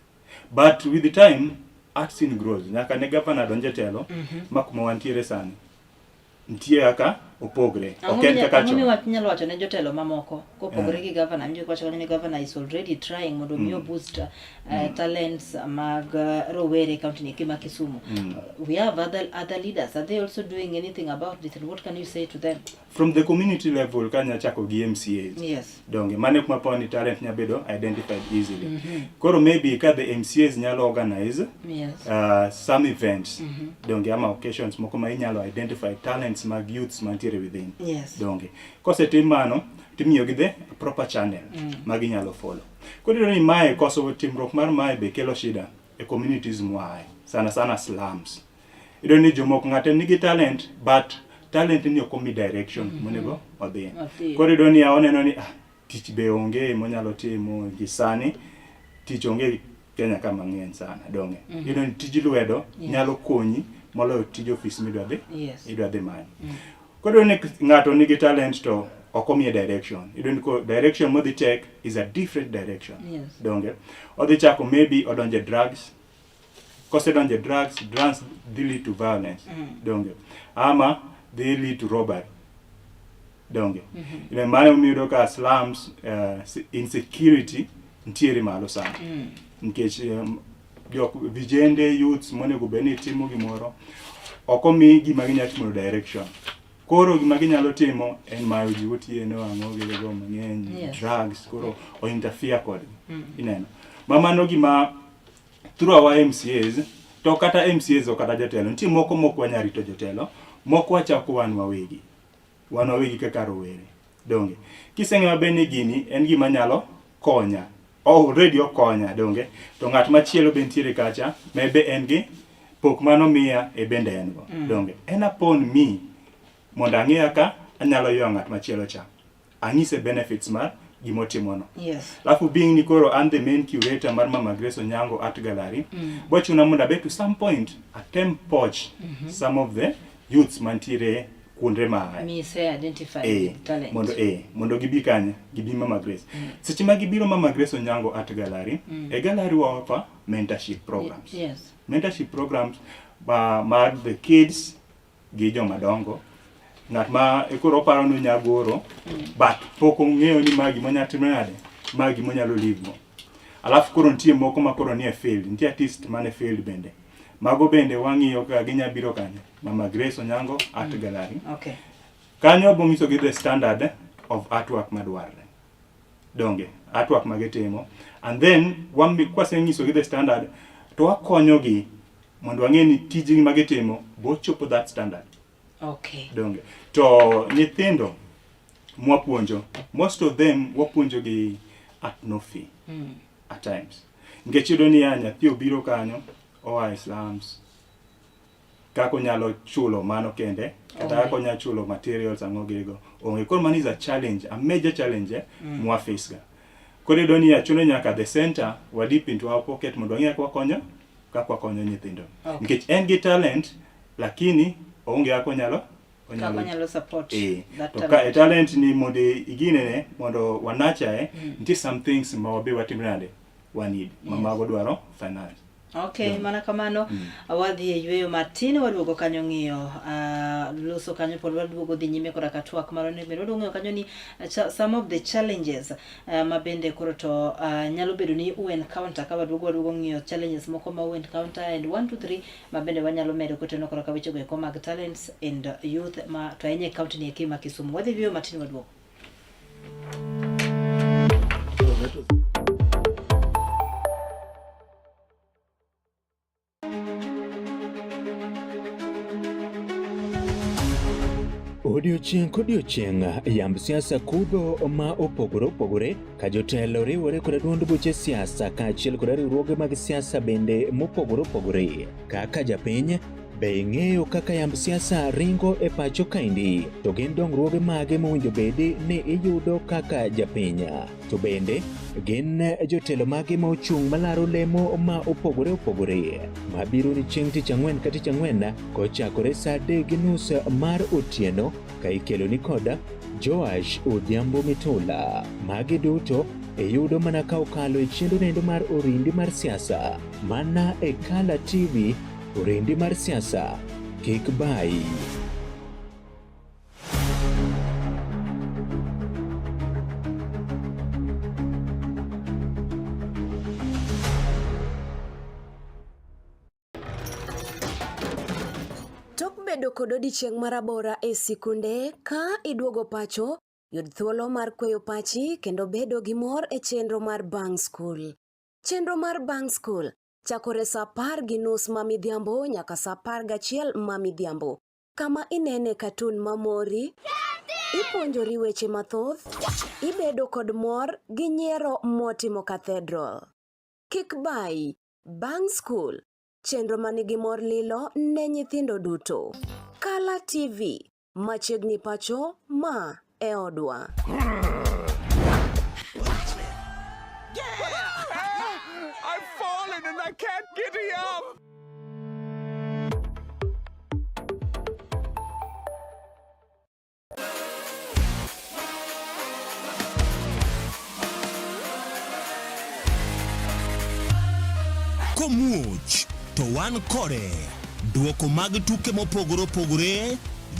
S4: But with the time art scene grows. Nyaka ne governor donje telo mm -hmm. ma kuma wantiere sani. Nitie kaka opogre. Ok en kaka chon.
S2: Ang'o minyalo wacho ne jotelo mamoko kopogore yeah. gi governor? Winjo kiwacho ni governor is already trying mondo mi mm. boost uh, mm. talents mag rowere e county ni ma Kisumu. Mm. We have other other leaders. Are they also doing anything about this and what can you say to them?
S4: From the community level kanya chako gi MCAs.
S2: Yes.
S4: Donge mane kuma pawa ni talent nya bedo identified easily. Mm -hmm. Koro maybe ka the MCAs nyalo organize
S2: yes.
S4: uh, some events mm -hmm. donge ama occasions moko ma inyalo identify talents mag youths mantiere within.
S2: Yes.
S4: Donge kosetim mano timiyo gi the proper channel mm. ma ginyalo follow. Koro iyudo ni mae koso timruok mar mae be kelo shida e communities mwae sana sana slums. Iyudo ni jomoko ng'ato nigi talent but talent ni ok omi direction mm -hmm. monego odhiye. Koro iyudo ni oneno ni ah, tich be onge monyalo timo gi sani tich onge Kenya ka mang'eny sana donge. Mm -hmm. Iyudo ni tij lwedo yes. nyalo konyi moloyo tij ofis midwa dhi
S2: yes.
S4: idwa dhi manyo. Mm. Koro iyudo ni ng'ato nigi talent to ok omiye direction. Iyudo ni direction modhi take is a different direction.
S2: Yes.
S4: Donge. Odhi chako maybe odonje drugs kosedonjo e drugs drugs dhi lead to violence mm. donge ama dhi lead to robbery donge mm -hmm. mano miyudo ka slums uh, insecurity nitiere malo sana mm. nikech um, jok vijende youths monego bed ni timo gimoro ok omi gima ginyalo timo direction koro gima ginyalo timo en mayo ji gotieno ang'o gigo mang'eny
S2: yes.
S4: drugs koro o interfere kodgi mm. ineno ma mano gima through our MCAs to kata MCAs ok kata jotelo nitie moko mok wanya rito jotelo moko wachako wan wawegi wan wawegi kaka rowere donge kiseng'e maber ni gini en gima nyalo konya already okonya donge to ng'at machielo be nitiere kacha ma be en gi pok mano miya e bende en go mm. donge en upon me mondo ang'e kaka anyalo ywayo ng'at machielo cha anyise benefits mar gimotimono
S2: yes.
S4: Alafu being ni koro an the main curator mar Mama Grace Onyango Art Gallery mm. bochuna mondo abed to some point atem poach mm -hmm. some of the youths mantiere kuonde ma aye.
S2: Mise identify
S4: eh,
S2: talent.
S4: Mondo eh, mondo gibi kanye gibi Mama Grace mm. Seche ma gibiro Mama Grace Onyango Art Gallery mm. e gallery wa offer mentorship programs.
S2: Yes.
S4: Mentorship programs ba mar the kids gi joma dongo ng'at ma koro oparo ni onya goro mm. but pok ong'eyo ni ma gima onyalo timo nade ma gima onyalo live go alafu koro nitie moko ma koro nie field nitie artist man e field bende mago bende wang'iyo kaka ginya biro kanyo Mama Grace Onyango Art mm. Gallery
S2: okay.
S4: kanyo bonyisogi the standard of artwork madwarre donge artwork ma gitimo and then kwasenyisogi the standard to wakonyogi mondo wang'e ni tijgi ma gitimo bochopo that standard
S2: okay.
S4: donge to nyithindo mwapuonjo most of them wapuonjo gi at no fee mm. at times nikech iyudo niya nyathi obiro kanyo oa e slums kaka onyalo chulo mano kende kata kaka onyalo chulo materials ang'o gigo onge koro mano is a challenge a major challenge eh, mm. mwa face ga koro iyudo niya chuno nyaka the center wa deep into our pocket mondo wang'e kaka wakonyo kaka wakonyo nyithindo
S2: okay.
S4: nikech en gi talent lakini oonge kaka onyalo
S2: onyalo support
S4: eh,
S2: that
S4: to ka e talent ni mondo iginene mondo wanachae mm. nitie some things ma wabe watim nade wa need ma
S2: yes.
S4: mago dwaro finance
S2: Okay,
S4: yeah.
S2: mana kamano mm. wadhi e yueyo matin waduogo kanyo ng'iyo uh, loso kanyo pod waduogo dhi nyime koda ka twak marwa ni bende waduogo ng'iyo kanyo ni uh, some of the challenges uh, ma bende koro to uh, nyalo bedo ni u encounter ka waduogo waduogo ng'iyo challenges moko ma u encounter and 1 2 3 ma bende wanyalo medo koteno kora ka wechego eko mag talents and youth ma to ahinya e county ni eki ma Kisumu. Wadhi yueyo matin waduogo.
S5: Odiochieng' kodiochieng' yamb siasa kudho ma opogore opogore ka jotelo riwore kod duond buche siasa kaachiel kod riwruoge mag siasa bende mopogore opogore. Kaka japiny, be ing'eyo kaka yamb siasa ringo e pacho kaendi? To gin dongruoge mage mowinjo bedi ni iyudo kaka japiny? To bende gin jotelo mage ma ochung' malaro lemo ma opogore opogore mabiro ni chieng' tich ang'wen ka tich ang'wen kochakore saa 3:30 mar otieno ka ikelo ni koda Joash Odhiambo Mitula. Magi duto iyudo mana ka okalo e chenro nendo mar Orindi mar siasa mana e Kala TV. Orindi mar siasa kik bayi.
S6: Tok bedo kod odiechieng' marabora e sikunde, ka iduogo pacho, yud thuolo mar kweyo pachi kendo bedo gi mor e chenro mar Bang' Skul. Chenro mar Bang' Skul chakore sa 10:30 ma midhiambo nyaka sa 11 ma midhiambo, kama inene katun mamori, ipuonjori weche mathoth, ibedo kod mor gi nyiero motimo cathedral. Kik bayi, Bang' Skul, chenro manigi mor lilo ne nyithindo duto. Kala TV, machiegni pacho, ma e odwa.
S7: I've fallen and I can't get up.
S8: Komuoch to wan kode. Duoko mag tuke mopogore opogore,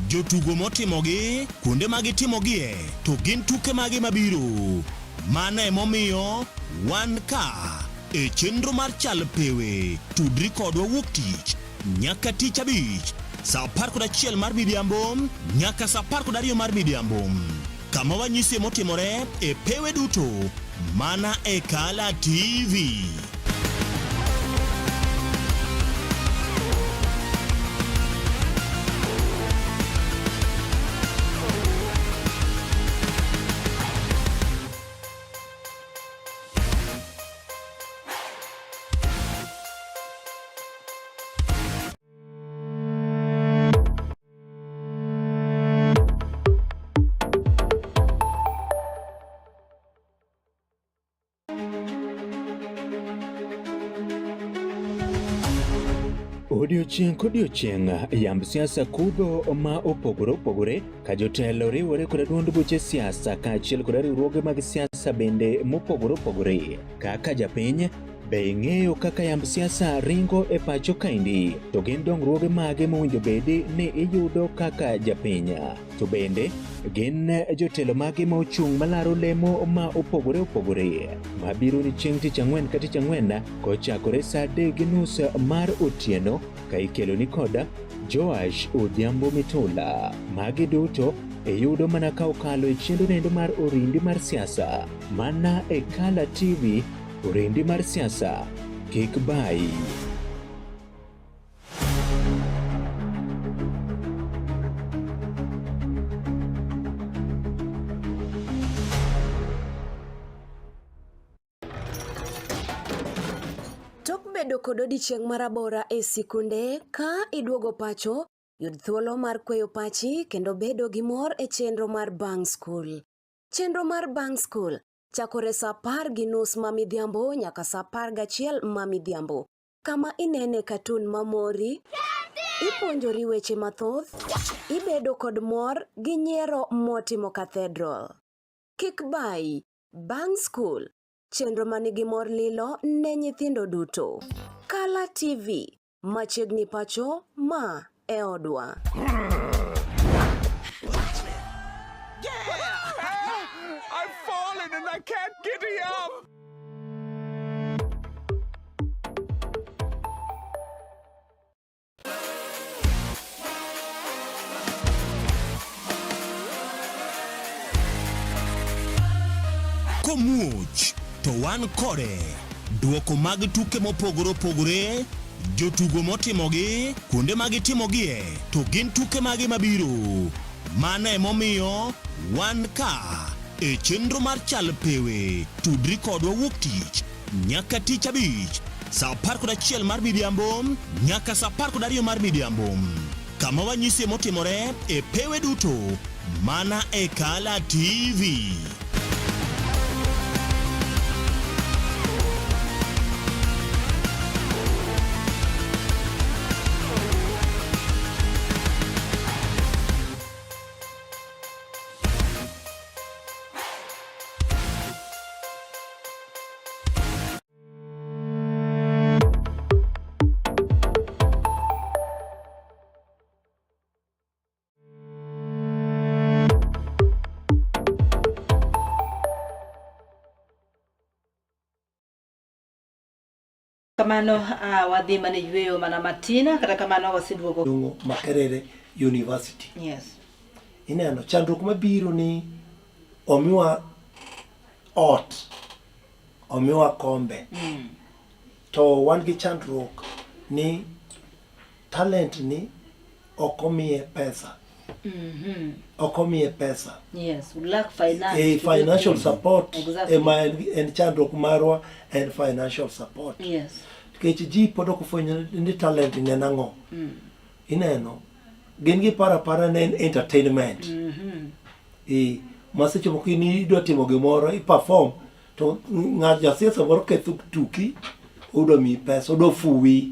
S8: jotugo motimogi, kuonde ma gitimogie, to gin tuke mage mabiro. Mano emomiyo wan ka e chenro mar Chal Pewe. Tudri kodwa wuok tich nyaka tich abich saa 11 mar midhiambo nyaka saa 12 mar midhiambo kama wanyisie motimore e pewe duto mana e Kala TV.
S5: Odiochieng' kodiochieng' yamb siasa kudho ma opogore opogore ka jotelo riwore kod duond buche siasa kaachiel kod riwruoge mag siasa bende mopogore opogore. Kaka japiny, be ing'eyo kaka yamb siasa ringo e pacho kaendi? To gin dongruoge mage mowinjo bedi ni iyudo kaka japiny? To bende gin jotelo mage ma ochung' malaro lemo ma opogore opogore mabiro ni chieng' tich ang'wen ka tich ang'wen kochakore saa 3:30 mar otieno ka ikelo ni koda Joash Odhiambo Mitula. Magi duto iyudo mana ka okalo e chenro nendo mar Orindi mar siasa mana e Kala TV. Orindi mar siasa kik bayi.
S6: Tok bedo kod odiechieng' marabora e sikunde, ka iduogo pacho, yud thuolo mar kweyo pachi kendo bedo gi mor e chenro mar Bang' Skul. Chenro mar Bang' Skul chakore sa 10:30 ma midhiambo nyaka sa 11 ma midhiambo, kama inene katun mamori, ipuonjori weche mathoth, ibedo kod mor gi nyiero motimo cathedral. Kik bayi, Bang' Skul, chenro manigi mor lilo ne nyithindo duto. Kala TV, machiegni pacho, ma e odwa.
S7: I've fallen and I can't get up.
S8: Komuoch to wan kode. Duoko mag tuke mopogore opogore, jotugo motimogi, kuonde ma gitimogie, to gin tuke mage mabiro. Mano emomiyo wan ka e chenro mar Chal Pewe. Tudri kodwa wuok tich nyaka tich abich saa 11 mar midhiambo nyaka saa 12 mar midhiambo kama wanyisie motimore e pewe duto mana e Kala TV.
S2: Kamano uh, wadhi mana e yueyo mana matin kata kamano waseduogo.
S3: Luongo Makerere University.
S2: Yes.
S3: Ineno chandruok mabiro ni omiwa ot, omiwa kombe. To wan gi chandruok ni talent ni ok omiye pesa. Ok omiye pesa.
S2: Yes, we lack finance.
S3: E
S2: to do
S3: financial
S2: things.
S3: support
S2: Exactly.
S3: ema en, en chandruok marwa en financial support.
S2: Yes.
S3: Nikech ji pod ok ofwenyo ni talent ni en ang'o. Ineno, gin giparo apara ni en entertainment. E, ma seche moko in idwa timo gimoro, i perform, to ng'at jasiasa moro ketho tuki, odwa miyi pesa, odwa fuwi.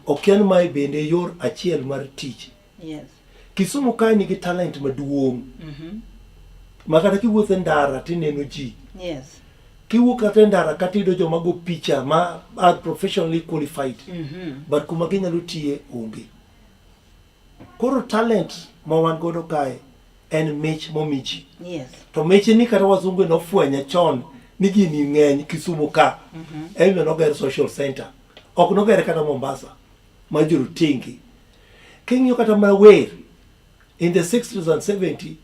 S3: Okia ni mae bende yor achiel mar tich.
S2: Yes.
S3: Kisumu kae nigi talent maduong'. Ma kata kiwuotho e ndara tineno ji.
S2: Yes.
S3: Kiwuok kata e ndara kata iyudo joma go picha ma are professionally qualified. But kuma ginyalo tiye onge. Koro talent ma wan godo kae en mich momi ji.
S2: Yes.
S3: To mich ni kata wazungu nofwenye chon ni gini ng'eny Kisumu ka. Mm -hmm. Noger social center. Ok noger kata Mombasa ma jorotenge. King'iyo kata mana wer in the 60s and 70s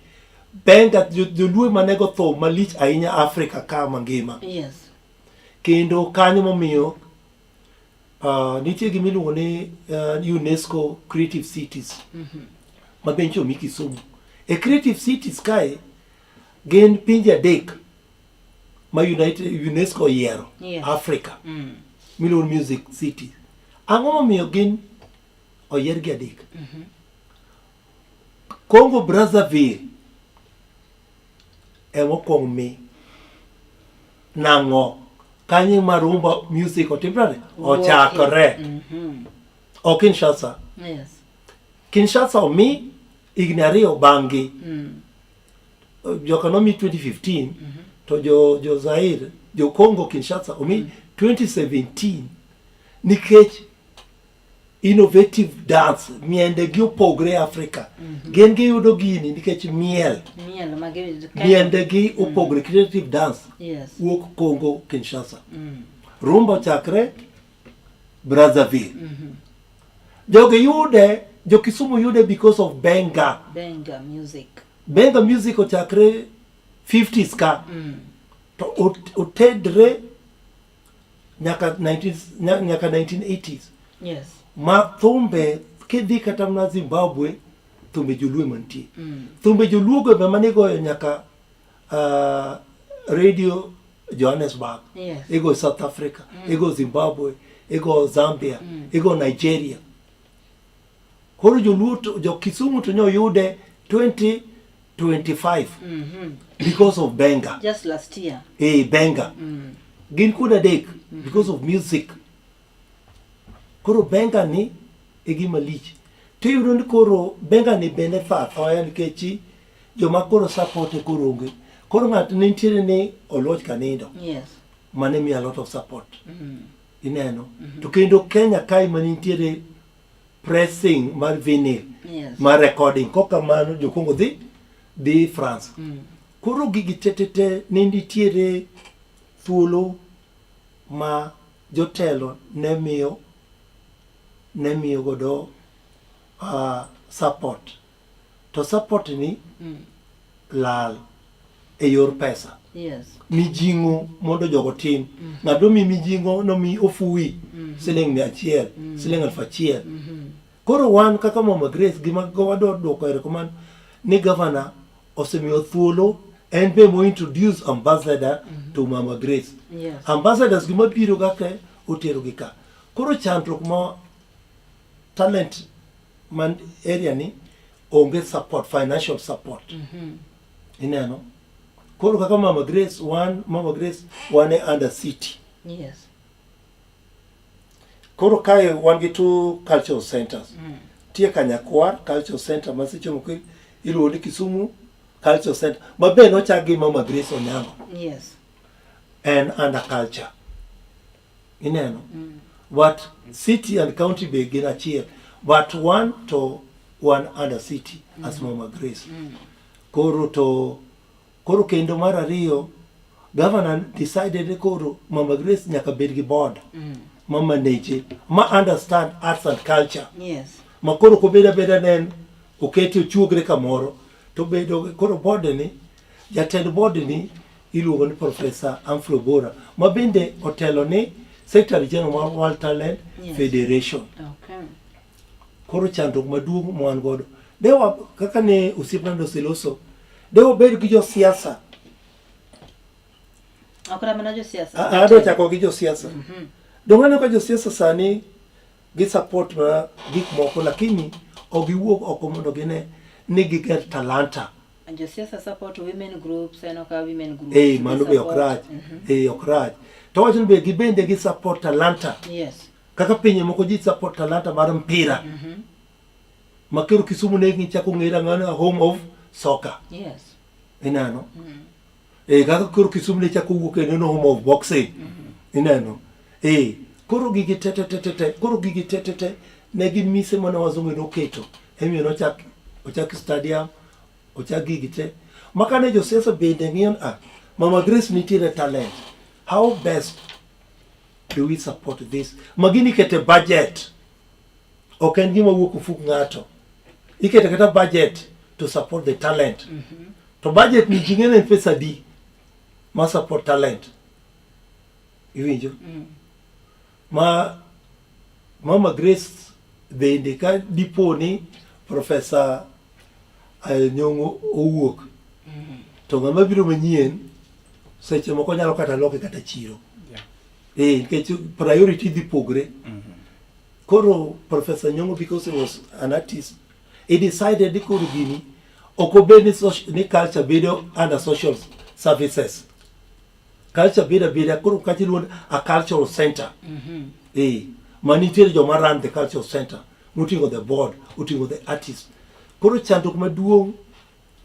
S3: benga joluo mane go thum malich ahinya Afrika ka mangima.
S2: Yes.
S3: Kendo kanyo momiyo nitie gima iluongo ni UNESCO Creative Cities ma be nyocha omi Kisumu. E Creative Cities kae gin pinje adek ma United, UNESCO oyiero Africa miluongo ni Music City. Ang'o momiyo gin oyiergi adek? Congo Brazzaville ema okwong mi nang'o kanyo ma rumba music otimre ochakore ok Kinshasa
S2: Yes.
S3: Kinshasa omi higni ariyo bang'gi joka nomi 2015 to jo jo Zaire jo Congo Kinshasa omi 2017 nikech innovative dance miende gi opogre Africa mm -hmm. gin giyudo gini nikech miel
S2: miel ma gi
S3: miende gi mm. opogre creative dance
S2: yes.
S3: wuok Congo Kinshasa mm. rumba ochakre Brazzaville mm -hmm. jogi yude jo Kisumu yude because of benga
S2: benga music
S3: benga music ochakre 50s ka mm. to otedre nyaka 19 nyaka 1980s
S2: yes
S3: ma thumbe kidhi kata mana Zimbabwe thumbe joluo mantie mm. thumbe joluo go ema nigoyo nyaka uh, radio Johannesburg
S2: yes.
S3: igo South Africa mm. igo Zimbabwe igo Zambia mm. igo Nigeria koro joluo jo Kisumu to nyoyude 2025 mm
S2: -hmm.
S3: because of benga
S2: just last year
S3: eh benga mm. gin kuonde adek mm -hmm. because of music koro benga ni e gima lich to iyudo ni koro benga ni bende tho athoya nikech joma koro support e koro onge koro ng'at ne nitiere ni oluoch kanindo
S2: yes
S3: mane miya a lot of support mm. ineno mm -hmm. to kendo Kenya kae mane nitiere pressing mar vinyl
S2: yes.
S3: mar recording kokamano jokongo dhi dhi France mm. koro gigi tetete ne nitiere thuolo ma jotelo ne miyo ne miyo godo uh, support to support ni mm. lal e yor pesa
S2: yes.
S3: mijing'o mondo jogo tim mm. ng'ato mi mijing'o nomi ofuwi mm. siling 100 mm. siling 1000 mm -hmm. koro wan kaka Mama Grace gima wadwa duoko erokamano ni gavana osemiyo thuolo en be mo introduce ambassador mm -hmm. to Mama Grace
S2: yes.
S3: ambassadors gima biro kaka otero gi ka koro chandruok ma talent man area ni onge support financial support mm -hmm. ineno koro kaka Mama Grace wan Mama Grace wan e under city
S2: yes
S3: koro kae wan gi two cultural centers mm. tie Kanyakwar cultural center ma seche moko iluongo ni Kisumu cultural center ma be nochak gi Mama Grace Onyango
S2: yes
S3: en under culture ineno mm. but city and county be gin achiel but one to one under city mm. as Mama Grace mm. koro to koro kendo mar ariyo governor decided ni koro Mama Grace nyaka bed gi board mm. ma manage ma understand arts and culture
S2: Yes.
S3: ma koro ok obed abeda ne en okete ochuogre kamoro to bedo koro board ni jatend board ni iluongo ni Professor Humphrey Obora ma bende otelo ni Secretary General mar World Talent
S2: Yes.
S3: Federation.
S2: Okay.
S3: Koro chandruok maduong' ma wan godo dewa kaka ne osiepna noseloso de wabed gi josiasa
S2: Ok mana josiasa.
S3: Adwa chako gi josiasa. Donge aneno ka josiasa sani gi support ma gik moko lakini ok giwuog oko mondo gine ni giger talanta.
S2: Josiasa support women groups, aneno ka women groups.
S3: Eh, mano be ok
S2: support-
S3: rach. Eh, ok rach. To wacho ni be gibende gi support talanta.
S2: Yes.
S3: Kaka pinje moko ji support talanta mar mpira. Ma koro Kisumu ne gichako ng'ere ang'ana home of soccer.
S2: Yes.
S3: Ineno? Eh, kaka koro Kisumu ne chako wuok e neno home of boxing. Ineno? Eh, koro gigi te te te te te, koro gigi te te te ne gin mise mane wazungu noketo. Emiyo nochak ochak stadium, ochak gigi te. Ma kane josiasa bende ng'iyo ni, ah, Mama Grace nitiere talent. How best do we support this? Ma gini ikete budget. Ok en gima wuok ofuk ng'ato. Ikete kata budget to support the talent. To budget ni ji ng'e ni en pesa adi ma support talent. Iwinjo? Ma Mama Grace bende ka dipo ni Professor Nyong'o owuok to ng'ama biro manyien seche moko nyalo kata loke kata chiro. Eh, nikech priority dhi pogre. Koro Professor Nyong'o because he was an artist, he decided ni koro gini ok obed ni, soci- ni culture bedo under social services. Culture bedo abeda koro kacha iluongo ni a cultural center. Eh, ma nitiere joma run the cultural center, moting'o the board, oting'o the artist. Koro chandruok maduong'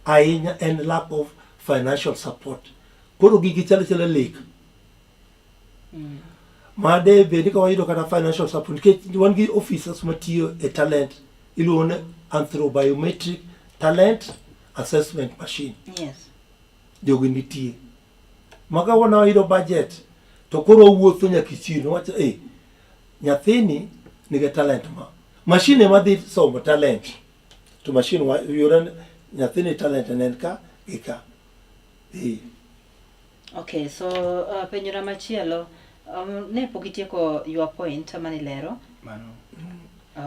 S3: ahinya en lack of financial support. Koro gigi chalo achala lek. Ma de bed ni ka wayudo kata financial support nikech wan gi officers matiyo e talent iluongo ni anthropobiometric talent assessment machine.
S2: Yes.
S3: Jogi nitie. Ma ka wan wayudo budget to koro wawuotho nyaka e chiro wacho eh nyathini nigi talent ma. Machine ema dhi somo talent. To machine wa yudo ni nyathini talent ne en ka gi ka. Eh.
S2: Okay, so penjona machielo ne pok itieko your point mane ilero.
S4: Mano.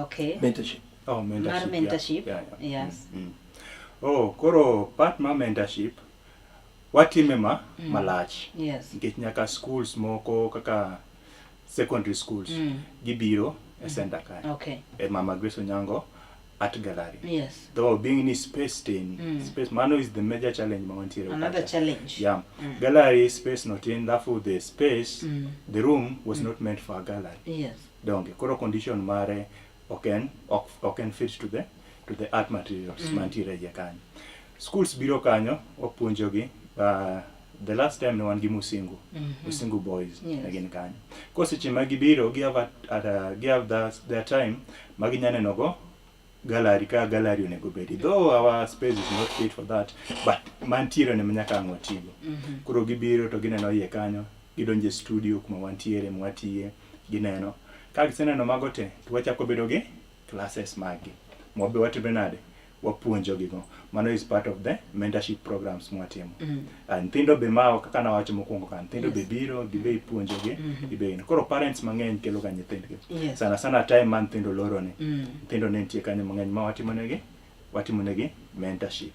S2: Okay.
S3: Mentorship.
S4: Oh, mentorship.
S2: Mar mentorship.
S4: Yeah.
S2: Yes.
S4: Oh, koro part mar mentorship watime ma malach.
S2: Yes.
S4: Nikech nyaka schools moko kaka secondary schools gibiro e center kae.
S2: Okay.
S4: E Mama Grace Onyango Art Gallery.
S2: Yes.
S4: Though being ni space tin, space mano is the major challenge ma wantiere
S2: Another
S4: kacha.
S2: challenge.
S4: Yeah. Gallery space not in, therefore the space, the room was not meant for a gallery.
S2: Yes.
S4: Donge koro condition mare ok en ok en fit to the art materials mantiere iye kanyo. Schools biro kanyo wapuonjogi. The last time ne wan gi Musingu, Musingu boys ne gin kanyo. Koro seche ma gibiro gi have, at, gi have their time ma ginya neno go gallery ka gallery onego bedi. Though our space is not fit for that, but mantiere ne nyaka ang' watigo. Koro gibiro to gineno iye kanyo, gidonjo e studio kuma wantiere mwatiye, gineno. Ka giseneno mago te, to wachako bedo gi classes maggi. Mwabe watime nade? Wapuonjogi go. Mano is part of the mentorship programs mwatimo. Nyithindo be ma kaka nawacho mokwongo ka, nyithindo be biro, gibe ipuonjogi, gibe. Koro parents mang'eny kelo ga nyithindgi. Sana sana time ma nyithindo lorone. Nyithindo ne nitie kanyo mang'eny ma watimonegi mentorship.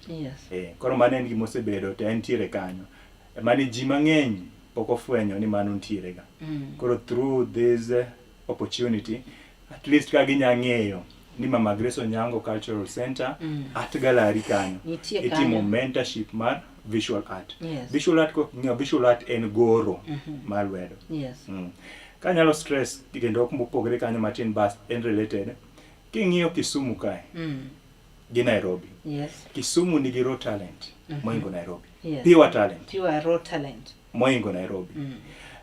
S4: Koro mano en gima osebedo to entiere kanyo. Mani ji mang'eny pok ofwenyo ni mano nitiere ga. Koro through this opportunity, at least ka ginya ng'eyo ni Mama Grace Onyango Cultural Center Art Gallery kanyo
S2: Nitie
S4: itimo
S2: kanyo.
S4: mentorship mar visual art.
S2: Yes.
S4: Visual art kok visual art en goro mar lwedo.
S2: Yes.
S4: Kanyalo stress kendo ok mopogre kanyo matin bas en related. King'iyo Kisumu kae gi Nairobi.
S2: Yes.
S4: Kisumu nigi raw talent moingo Nairobi.
S2: Yes.
S4: Pure talent
S2: Pure raw talent.
S4: moingo Nairobi.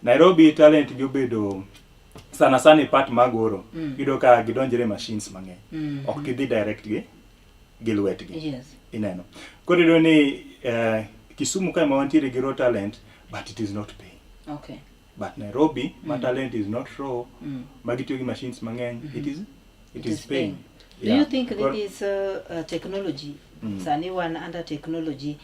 S4: Nairobi talent gi obedo sana sana e part mag goro. Iyudo ka gidonjre machines mang'eny. Ok gidhi direct gi lwetgi.
S2: Yes.
S4: Ineno. Koro iyudo ni Kisumu kae ma wantiere gi raw talent but it is not paying.
S2: Okay.
S4: But Nairobi, ma talent is not raw, ma gitiyo gi machines mang'eny, it is paying.
S2: Do you think that is technology? Sani wan under technology,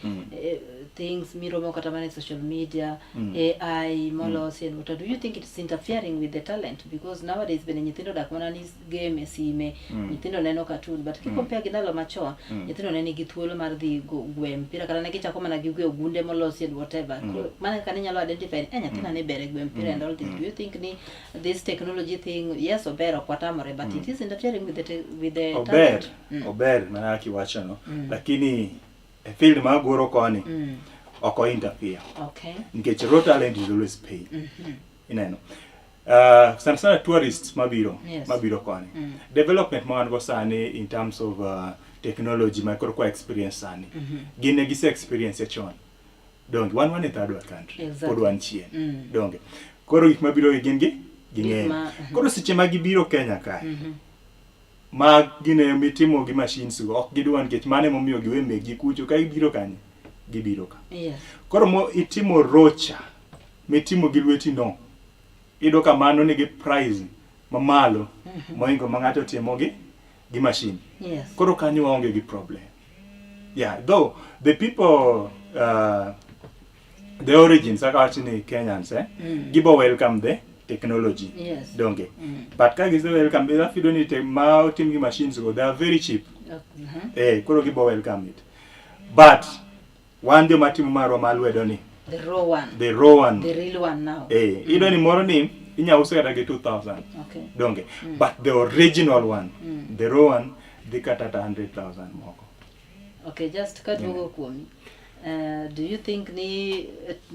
S2: things miromo kata mana e social media, AI molosi and what. Do you think it's interfering with the talent? Because nowadays bende nyithindo dak mana ni game e sime, nyithindo neno cartoon, but ki compare gi ndalo machon, nyithindo ne nigi thuolo mar dhi gwe mpira kata ne gichako mana gi gwe ogunde molosi and whatever. Koro mana kaka ninyalo identify ni nyathina ni ber e gwe mpira and all this. Do you think ni this technology thing, yes, ober, ok watamore, but it is interfering with the
S4: Ober,
S2: talent?
S4: Ober mana kaka iwachono, lakini e field mar goro koni ok o interfere. Nikech raw talent is always paying. Ineno. Sana sana tourists mabiro mabiro koni. Development ma wan go sani in terms of technology ma koro kwa experience sani. Gin ne gise experience chon. Donge wan wan e third world country. Pod wan chien. Donge. Koro gik mabiro gi gin gi ging'eyo. Koro seche ma gibiro Kenya kae, ma gine mitimo gi machines go ok gidwa, nikech mano emomiyo giwe mekgi kucho ka gibiro kanye, gibiro ka. Koro mo itimo rocha mitimo gi lweti no, iyudo ka mano nigi price mamalo mohingo ma ng'ato timo gi machine. Koro kanyo waonge gi problem. Yeah, though the people, the origins kaka wach ni Kenyans, gibo welcome the technology. Donge. But ka gise welcome, ifiyudo ni te ma otim gi machines go, they are very cheap. Koro gibo welcome it. But wan joma timo marwa mar lwedo ni,
S2: The raw one.
S4: The raw one.
S2: The real one now.
S4: Iyudo ni moro ni inya use kata gi 2000. Donge. But the original one, the raw one, dhi kata ata 100,000 moko.
S2: Okay, just kaduogo kuomi. Do you think ni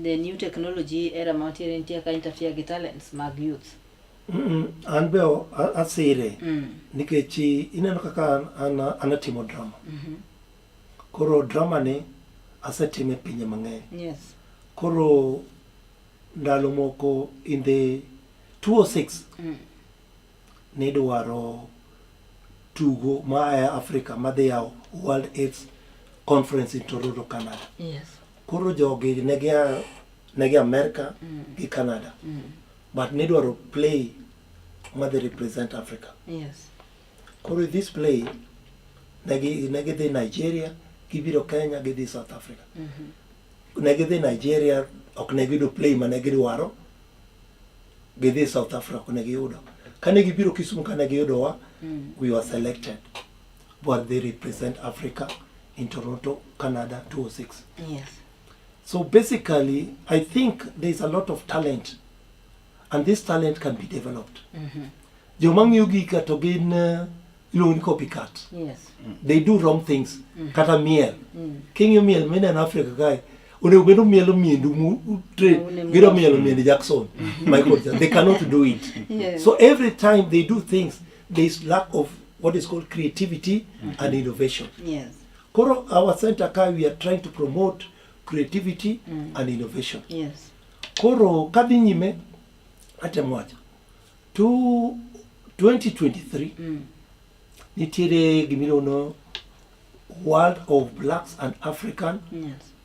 S2: the new technology era mantiere nitie ka interfere gi talents mag youth?
S3: An be asire nikech ineno kaka an atimo drama. Koro drama ni asetime pinje mang'eny. Koro ndalo moko in the 206 nidwaro tugo ma aya Africa madhi yawo World AIDS Conference in Toronto, Canada. Koro jogi ne gia ne gi America gi Canada. But nidwaro play madhi represent Africa. Koro this play ne gidhi Nigeria, gibiro Kenya, gidhi South Africa. Ne gidhi Nigeria, ok ne giyudo play mane gidwaro. Gidhi South Africa, ok ne giyudo. Kane gibiro Kisumu, kane giyudowa, we were selected. But they represent Africa in Toronto, Canada, 2006. So basically, I think there's a lot of talent, and this talent can be developed. Joma ng'iyo gika to gin iluongo ni copycat. They do wrong things. Kata miel. King'iyo miel mineno Africa kae, onego bed omielo miendu mu train,
S2: Une
S3: gidwa
S2: muloso.
S3: Mielo miend Jackson, Michael Jackson. They cannot do it. So every time they do things, there is lack of what is called creativity and innovation. Koro our center ka, we are trying to promote creativity and innovation. Koro kadhi nyime, atemo wacho. To 2023 nitiere gimiluongo World of Blacks and African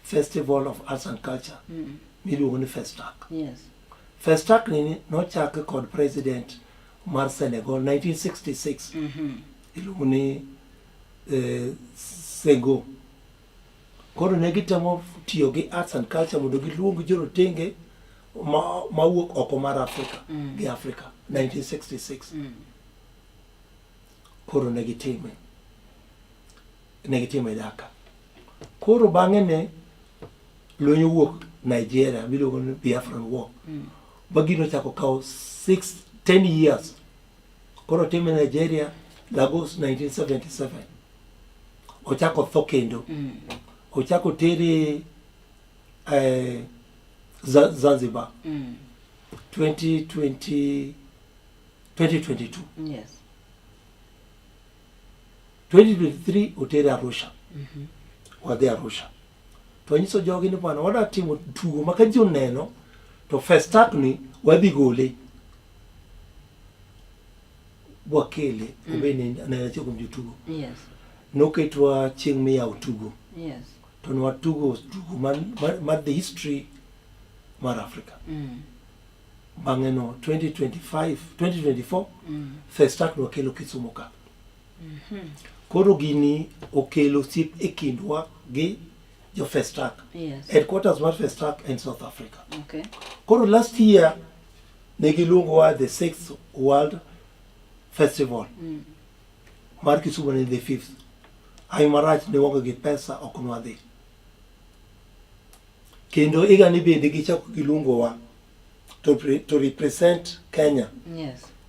S3: Festival of Arts and Culture miluongo ni Festac. Festac ni nochak kod president mar Senegal 1966, iluongo ni Senghor. Koro ne gitemo tiyo gi arts and culture mondo giluong jorotenge ma mawuok oko mar Africa gi Africa 1966. Koro ne gitime Dhaka. Koro bang'e ne lweny owuok Nigeria miluongo ni Biafran War. Ba gino ochako kawo 6 10 years. Koro time Nigeria, Lagos, 1977. Ochako tho kendo. Ochako tere Zanzibar 2020, 2022. 2023 otere Arusha. Wadhi Arusha. To nyiso jogi ni bwana, wadwa timo tugo ma ka ji oneno to Festac ni wadhi gole. Wakele obed ni ne achiel kuom jotugo. Noketwa chieng' miyawo tugo. To nwatugo tugo mar the history mar Africa. Bang'e no 2025, 2024 Festac nwakelo Kisumu ka. Koro gini okelo osiep e kindwa gi jo Festac. Headquarters mar Festac en South Africa. Koro last year ne giluongowa the sixth World Festival. Mar Kisumu ne the fifth. Hawi marach ne waonge gi pesa ok nwadhi. Kendo higani bende gichako giluongowa to represent Kenya.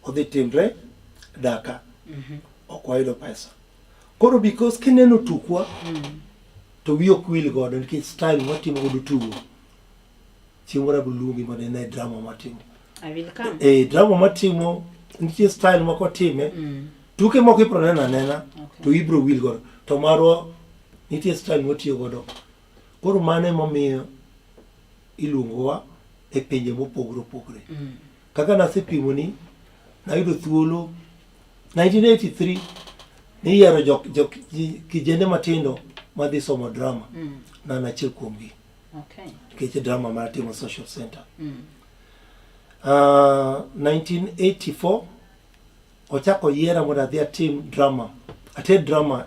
S3: Odhi timre Dhaka. Ok wayudo pesa. Koro because kineno tukwa to wiyi ok wil godo nikech style mwatimo godo tugo. Chieng' moro abiro luongi mondo ine drama mwatimo.
S2: I will come.
S3: Eh, drama mwatimo nitie style moko watime. Tuke moko ibiro neno anena to ibiro wil godo. To marwa nitie style mwatiyo godo. Koro mano emomiyo iluongowa e pinje mopogore opogore. Kaka nasepimoni, nayudo thuolo 1983 niyiero jok, jok, kijende matindo madhi somo drama. Ne an achiel kuomgi. Nikech drama mar timo social center. 1984 ochako yiera mondo adhi atim drama. Ater drama,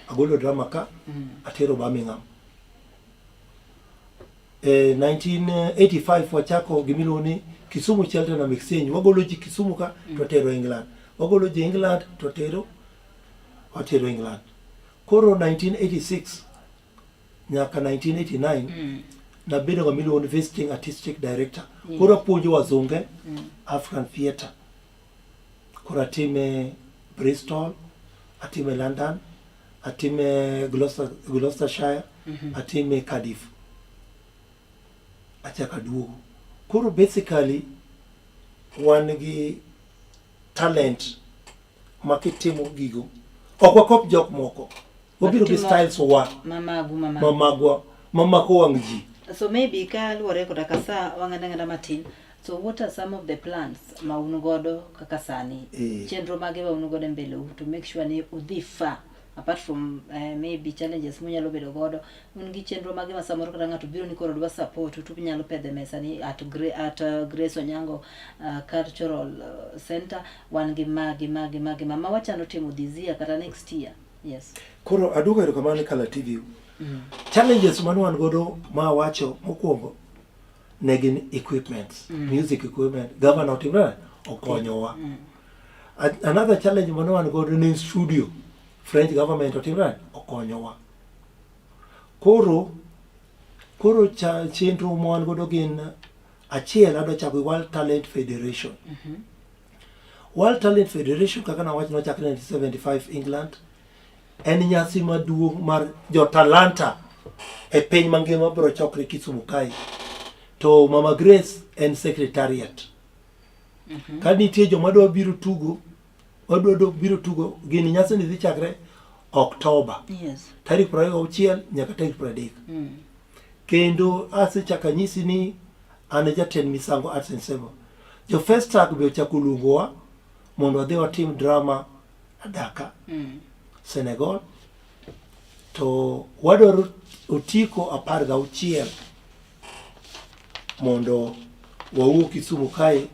S3: agolo drama ka, atero Birmingham. 1985 wachako gimiluongo ni Kisumu Cheltenham Exchange. Wagolo ji Kisumu ka to watero England. Wagolo ji England to watero England. Koro 1986 nyaka 1989 nabedo ng'ama iluongo ni visiting artistic director. Koro apuonjo wazunge African theatre. Koro atime Bristol, atime London, atime Gloucestershire, atime Cardiff. Achako aduogo. Koro basically wan gi talent ma kitimo gigo ok wakop jok moko. Wabiro gi styles wa
S2: mamagu mamagu.
S3: Mamagwa mamako wang' ji.
S2: So maybe ka luwore koda ka sa wang'ado ang'ada matin. So what are some of the plans ma un godo kaka sani? Chenro mage ma un godo e mbele u to make sure ni udhi far apart from maybe challenges munyalo bedo godo, un gi chenro mage ma samoro kata ng'ato biro ni koro dwa support to unyalo pedhe mesa ni at, at Grace Onyango Cultural Center wan gi magi magi magi ma ma wachano timo this year kata next year. Yes.
S3: Koro aduogo erokamano ne Kala TV. Challenges mane wan godo ma awacho mokwongo ne gin equipments, music equipment. Governor otimre okonyowa. Another challenge mane wan godo ne studio. French government otimre okonyowa. Koro koro cha, chenro ma wan godo gin achiel adwa chako World Talent Federation. World Talent Federation kaka nawacho nochak 1975 England en nyasi maduong' mar jotalanta e piny mangima biro chokre Kisumu kae. To Mama Grace en secretariat. Ka nitie joma dwa biro tugo, wadwa biro tugo, gini nyasi ni dhi chakre Oktoba. Tarik 26 nyaka tarik 30. Kendo asechako anyisi ni an e jatend misango Arts and Ensemble. Jo Festac be ochako luongowa mondo wadhi watim drama Dhaka, Senegal. To wadwaro otiko 16 mondo wawuog Kisumu kae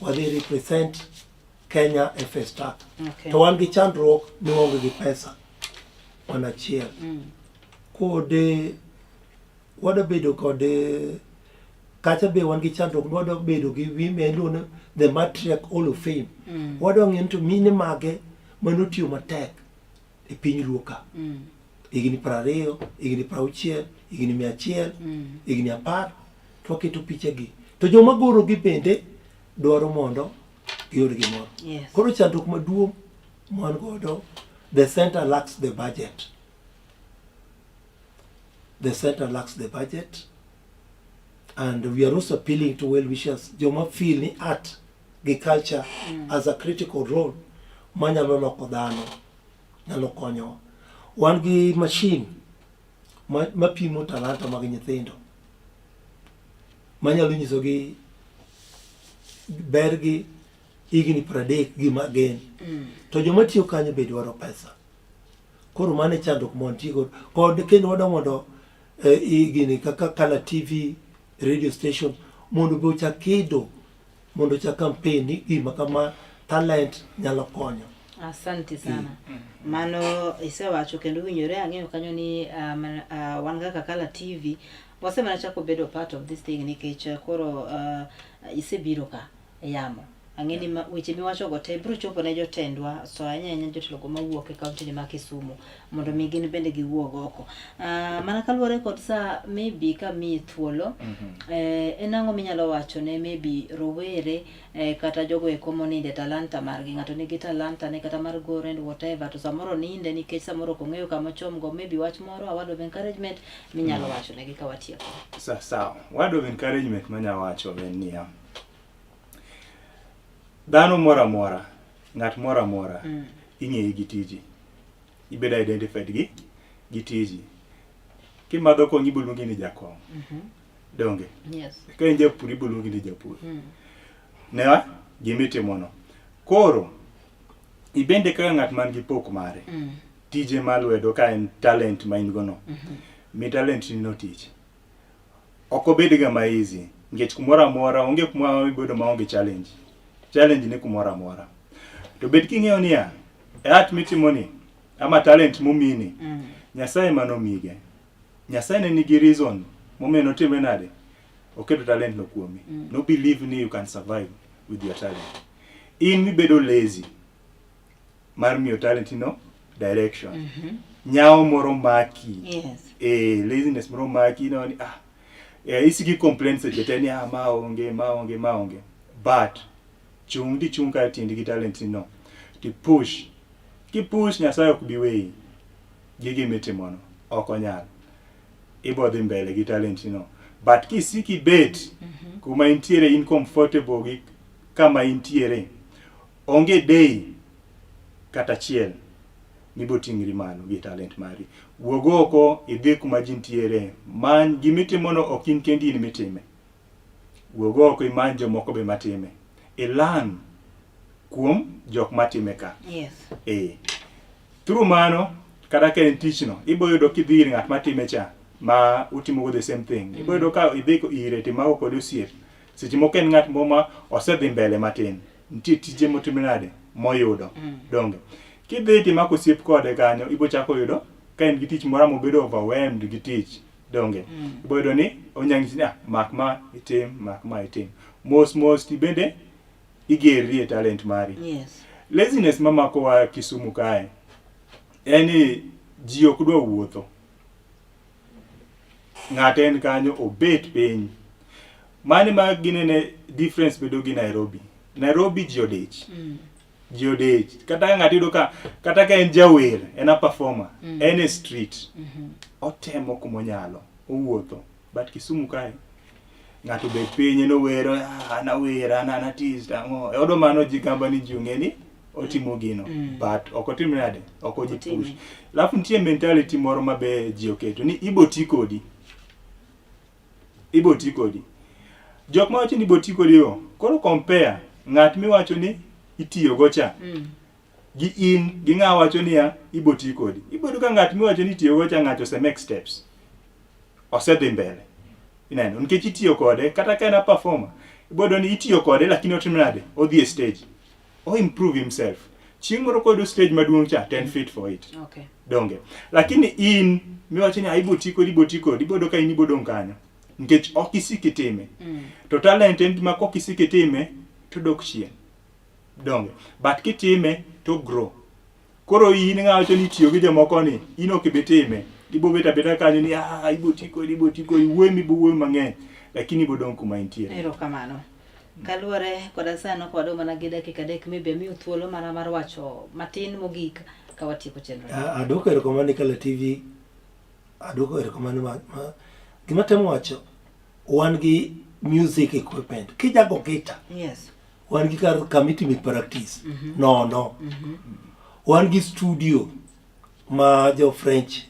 S3: wadhi represent Kenya e Festac. To wan gi chandruok ni waonge gi pesa wan achiel. Kod wadwa bedo kod kacha be wan gi chandruok ni wadwa bedo gi women iluongo ni the matriarch hall of fame. Wadwa ng'eyo ni to mine mage manotiyo matek e piny Luo ka. Higni 20, higni 60, higni 100, higni 10 to waketo pichegi. To joma gorogi bende dwaro mondo giyud gimoro. Koro chandruok maduong' ma wan godo, the center lacks the budget. The center lacks the budget and we are also appealing to well-wishers, joma feel ni art gi culture as a critical role manyalo loko dhano, nyalo konyowa. Wan gi machine mapimo talanta mag nyithindo manyalo nyisogi bergi higni 30 gima gin. To joma tiyo kanyo be dwaro pesa. Koro mano e chandruok ma wantie godo. Kod kendo wadwa mondo gini kaka Kala TV, radio station mondo be ochak kedo mondo ochak campaign ni gima kama talent nyalo konyo.
S2: Asante sana. Mano isewacho kendo winjore ang'eyo kanyo ni um, uh, wan kaka Kala TV wasemana chako bedo part of this thing nikech uh, koro uh, isebiro ka e yamo. Ang'e ni ma- weche miwachogo te biro chopo ne jotendwa so ahinya ahinya jotelogo mawuok e kaunti ni ma Kisumu mondo mi gin bende giwuog oko. Uh, mana kaluwore kod sa maybe ka miyi thuolo mm -hmm. eh, en ang'o minyalo wacho ne maybe rowere eh, kata jogo eko moninde talanta margi ng'ato nigi talanta ne kata mar goro and whatever to samoro ninde nikech samoro ok ong'eyo kama ochomgo maybe wach moro a word of encouragement minyalo wacho negi ka watieko.
S4: Sa sawa. Word of encouragement manya wacho en niya. Dhano moro amora, ng'at moro amora mm. ing'eyi gi tiji. Ibedo identified gi gi tiji. Kimadho kong'o ibo luongi ni jakong'o. Mm -hmm. Donge?
S2: Yes.
S4: Ka in japur ibo luongi ni japur. Mm. Newa gima itimono. Koro ibende kaka ng'at man gi pok mare. Mm. Tije mar lwedo ka en talent ma in go no. Mm -hmm. Mi talent ni no tich. Ok obed ga ma easy nikech kumoro amora onge kuma ibedo maonge challenge. Challenge ni kumoro amora. To bed king'eyo niya, e art mitimo ni ama talent momini mm. Nyasaye ema nomige. Nyasaye ne nigi reason momiyo notime nade? Oketo talent no kuomi. Mm. No believe ni you can survive with your talent. In mibedo lazy mar miyo talent no direction. Mm -hmm. Nyawo moro maki.
S2: Yes.
S4: Eh, laziness moro maki no ni ah. Eh, isiki complain seche te ni ah ma onge, ma onge, ma onge. But chung di chung ka tiendi gi talent no. Ti push. Ki push Nyasaye ok bi weyi. Gi gima itimono. Ok onyal. Ibo dhi mbele gi talent no. But kisiki bet mm -hmm. kuma intiere in comfortable gi kama intiere Onge day kata achiel mibo ting'ri malo gi talent mari. Wuog oko idhi kuma ji ntiere, many gimitimono ok in kendi in mitime. Wuog oko imany jomoko be matime. I learn kuom jok matime ka.
S2: Yes.
S4: Eh. Through mano, kata ka en tich no, ibo yudo kidhi ir ng'at matime cha, ma utimo go the same thing. Ibo yudo ka idhi ire timako kode osiep. Seche moko en ng'at mo ma osedhi mbele matin. Nitie tije motimo nade? Moyudo. Mm. Donge. Kidhi timako osiep kode kanyo, ibo chako yudo ka en gi tich moro mobedo overwhelmed gi tich. Donge. Mm. Ibo yudo ni onya nyisi ni ah, mak ma itim, mak ma itim. Mos mos tibende igerri e talent mari.
S2: Yes.
S4: Laziness mamakowa Kisumu kae en ni ji ok dwa wuotho. Ng'ato en kanyo obet piny. Mano ma ginene difference bedo gi Nairobi. Nairobi ji odich. Mm. Ji odich. Kata ka ng'ato yudo ka kata ka en jawer, en a performer, mm. en e street. Mm -hmm. Otemo kumonyalo, owuotho. But Kisumu kae ng'ato bet piny en owero, ah, an awer, an an artist, ang'o. E odo mano ji gamba ni ji ong'e ni otimo gino. Mm. But ok otim nade? Ok oji push. Alafu nitie mentality moro ma be ji oketo ni ibo ti kodi. Ibo ti kodi. Jok ma wacho ni ibo ti kodi go, koro compare ng'at miwacho ni itiyogo cha. Mm. Gi in, gi ng'a wacho niya, ibo ti kodi. Ibo yudo ka ng'at miwacho ni itiyogo cha ng'ato ose make steps. Osedhi mbele. Ineno, nikech itiyo kode, kata ka en a performer, ibo yudo ni itiyo kode lakini otim nade? Odhi e stage. O improve himself. Chieng' moro koyudo stage maduong' cha, to en fit for it.
S2: Okay.
S4: Donge. Lakini in miwacho ni ibo ti kodi, ibo ti kodi, ibo yudo ka in ibo dong' kanyo. Nikech ok isik itime. Mm. To talent en gima kok isik itime, to dok chien. Donge. But kitime, to grow. Koro in ng'a wacho ni itiyo gi jomoko ni, in ok ibi time. Ibo bet abeta kanyo ni ah, ibo ti kodi, ibo ti kodi, wuoyo mibo wuoyo mang'eny. Lakini ibo dong' kuma intiere.
S2: Erokamano. Kaluwore koda sano ka wadong' mana gi dakika adek maybe amiyo thuolo mana mar wacho matin mogik ka watieko chenro.
S3: Adwoko erokamano ni Kala TV, adwoko erokamano ma, ma gima temo wacho wan gi music equipment. Kijago gita.
S2: Yes.
S3: Wan gi kar kama itime practice. Mm -hmm. Nono. Mm -hmm. Wan gi studio ma jo French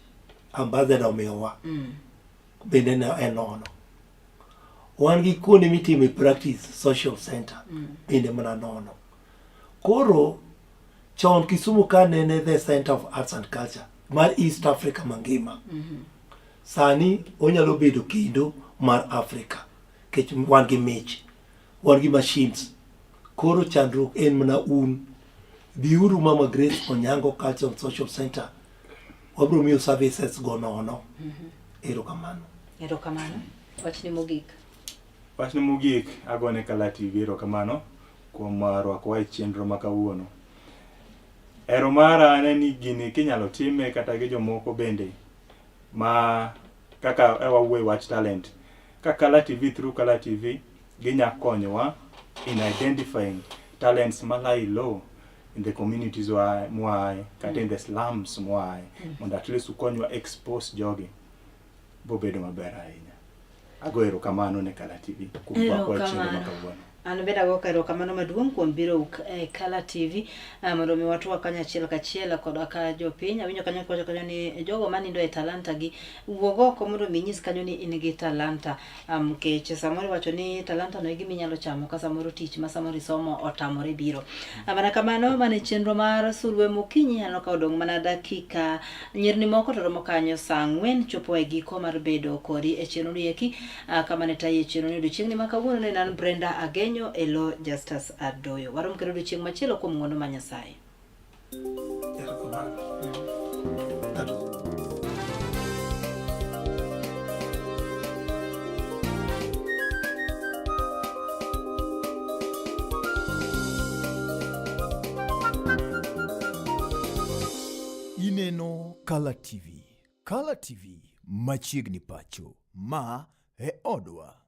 S3: ambassador omiyowa. Mm. Bende en nono. Wan gi kuonde mitime practice social center. Mm. Bende mana nono. Koro chon Kisumu ka nene the center of arts and culture mar East Africa mangima. Mm -hmm. Sani onyalo bedo kendo mar Africa. Nikech wan gi mich. Wan gi machines. Koro chandruok en mana un. Biuru Mama Grace Onyango Culture and Social Center. Wabiro miyo services go nono. Erokamano.
S2: Erokamano. Wachni mogik.
S4: Wachni mogik agone Kala TV erokamano kuom uh, rwakowa e chenro ma kawuono. Ero mara en ni gini kinyalo time kata gi jomoko bende ma kaka e wawuoye wach talent. Ka Kala TV through Kala TV ginya konyowa in identifying talents ma lie low in the communities wa mwaaye kata in the slums mwaaye mondo at least ukonywa expose jogi bobedo maber ahinya. Ago erokamano ne Kala TV kuom rwakwa e chenro ma kawuono.
S2: An bende ago erokamano maduong' kuom biro e Kala TV eh, mondo mi watwa kanyachiel kachiel koda ka jopiny. Awinjo kanyo kiwacho kanyo ni jogo manindo e talanta gi wuog oko mondo mi inyis kanyo ni in gi talanta. Nikech um, samoro iwacho ni talanta no e gima inyalo chamo ka samoro tich ma samoro isomo otamore biro. Ah, mana kamano mane chenro mar sulwe mokinyi aneno ka odong' mana dakika nyirni moko to romo kanyo saa ang'wen chopo e giko mar bedo kodi e chenro ni eki ah, kama ne tayi e chenro ni odiochieng'ni ma kawuono ne an Brenda Agenyo e lo Justus Adoyo. Warom kendo odiochieng' machielo kuom ng'wono ma Nyasaye.
S1: Ineno Kala TV. Kala TV machiegni pacho. Ma e odwa.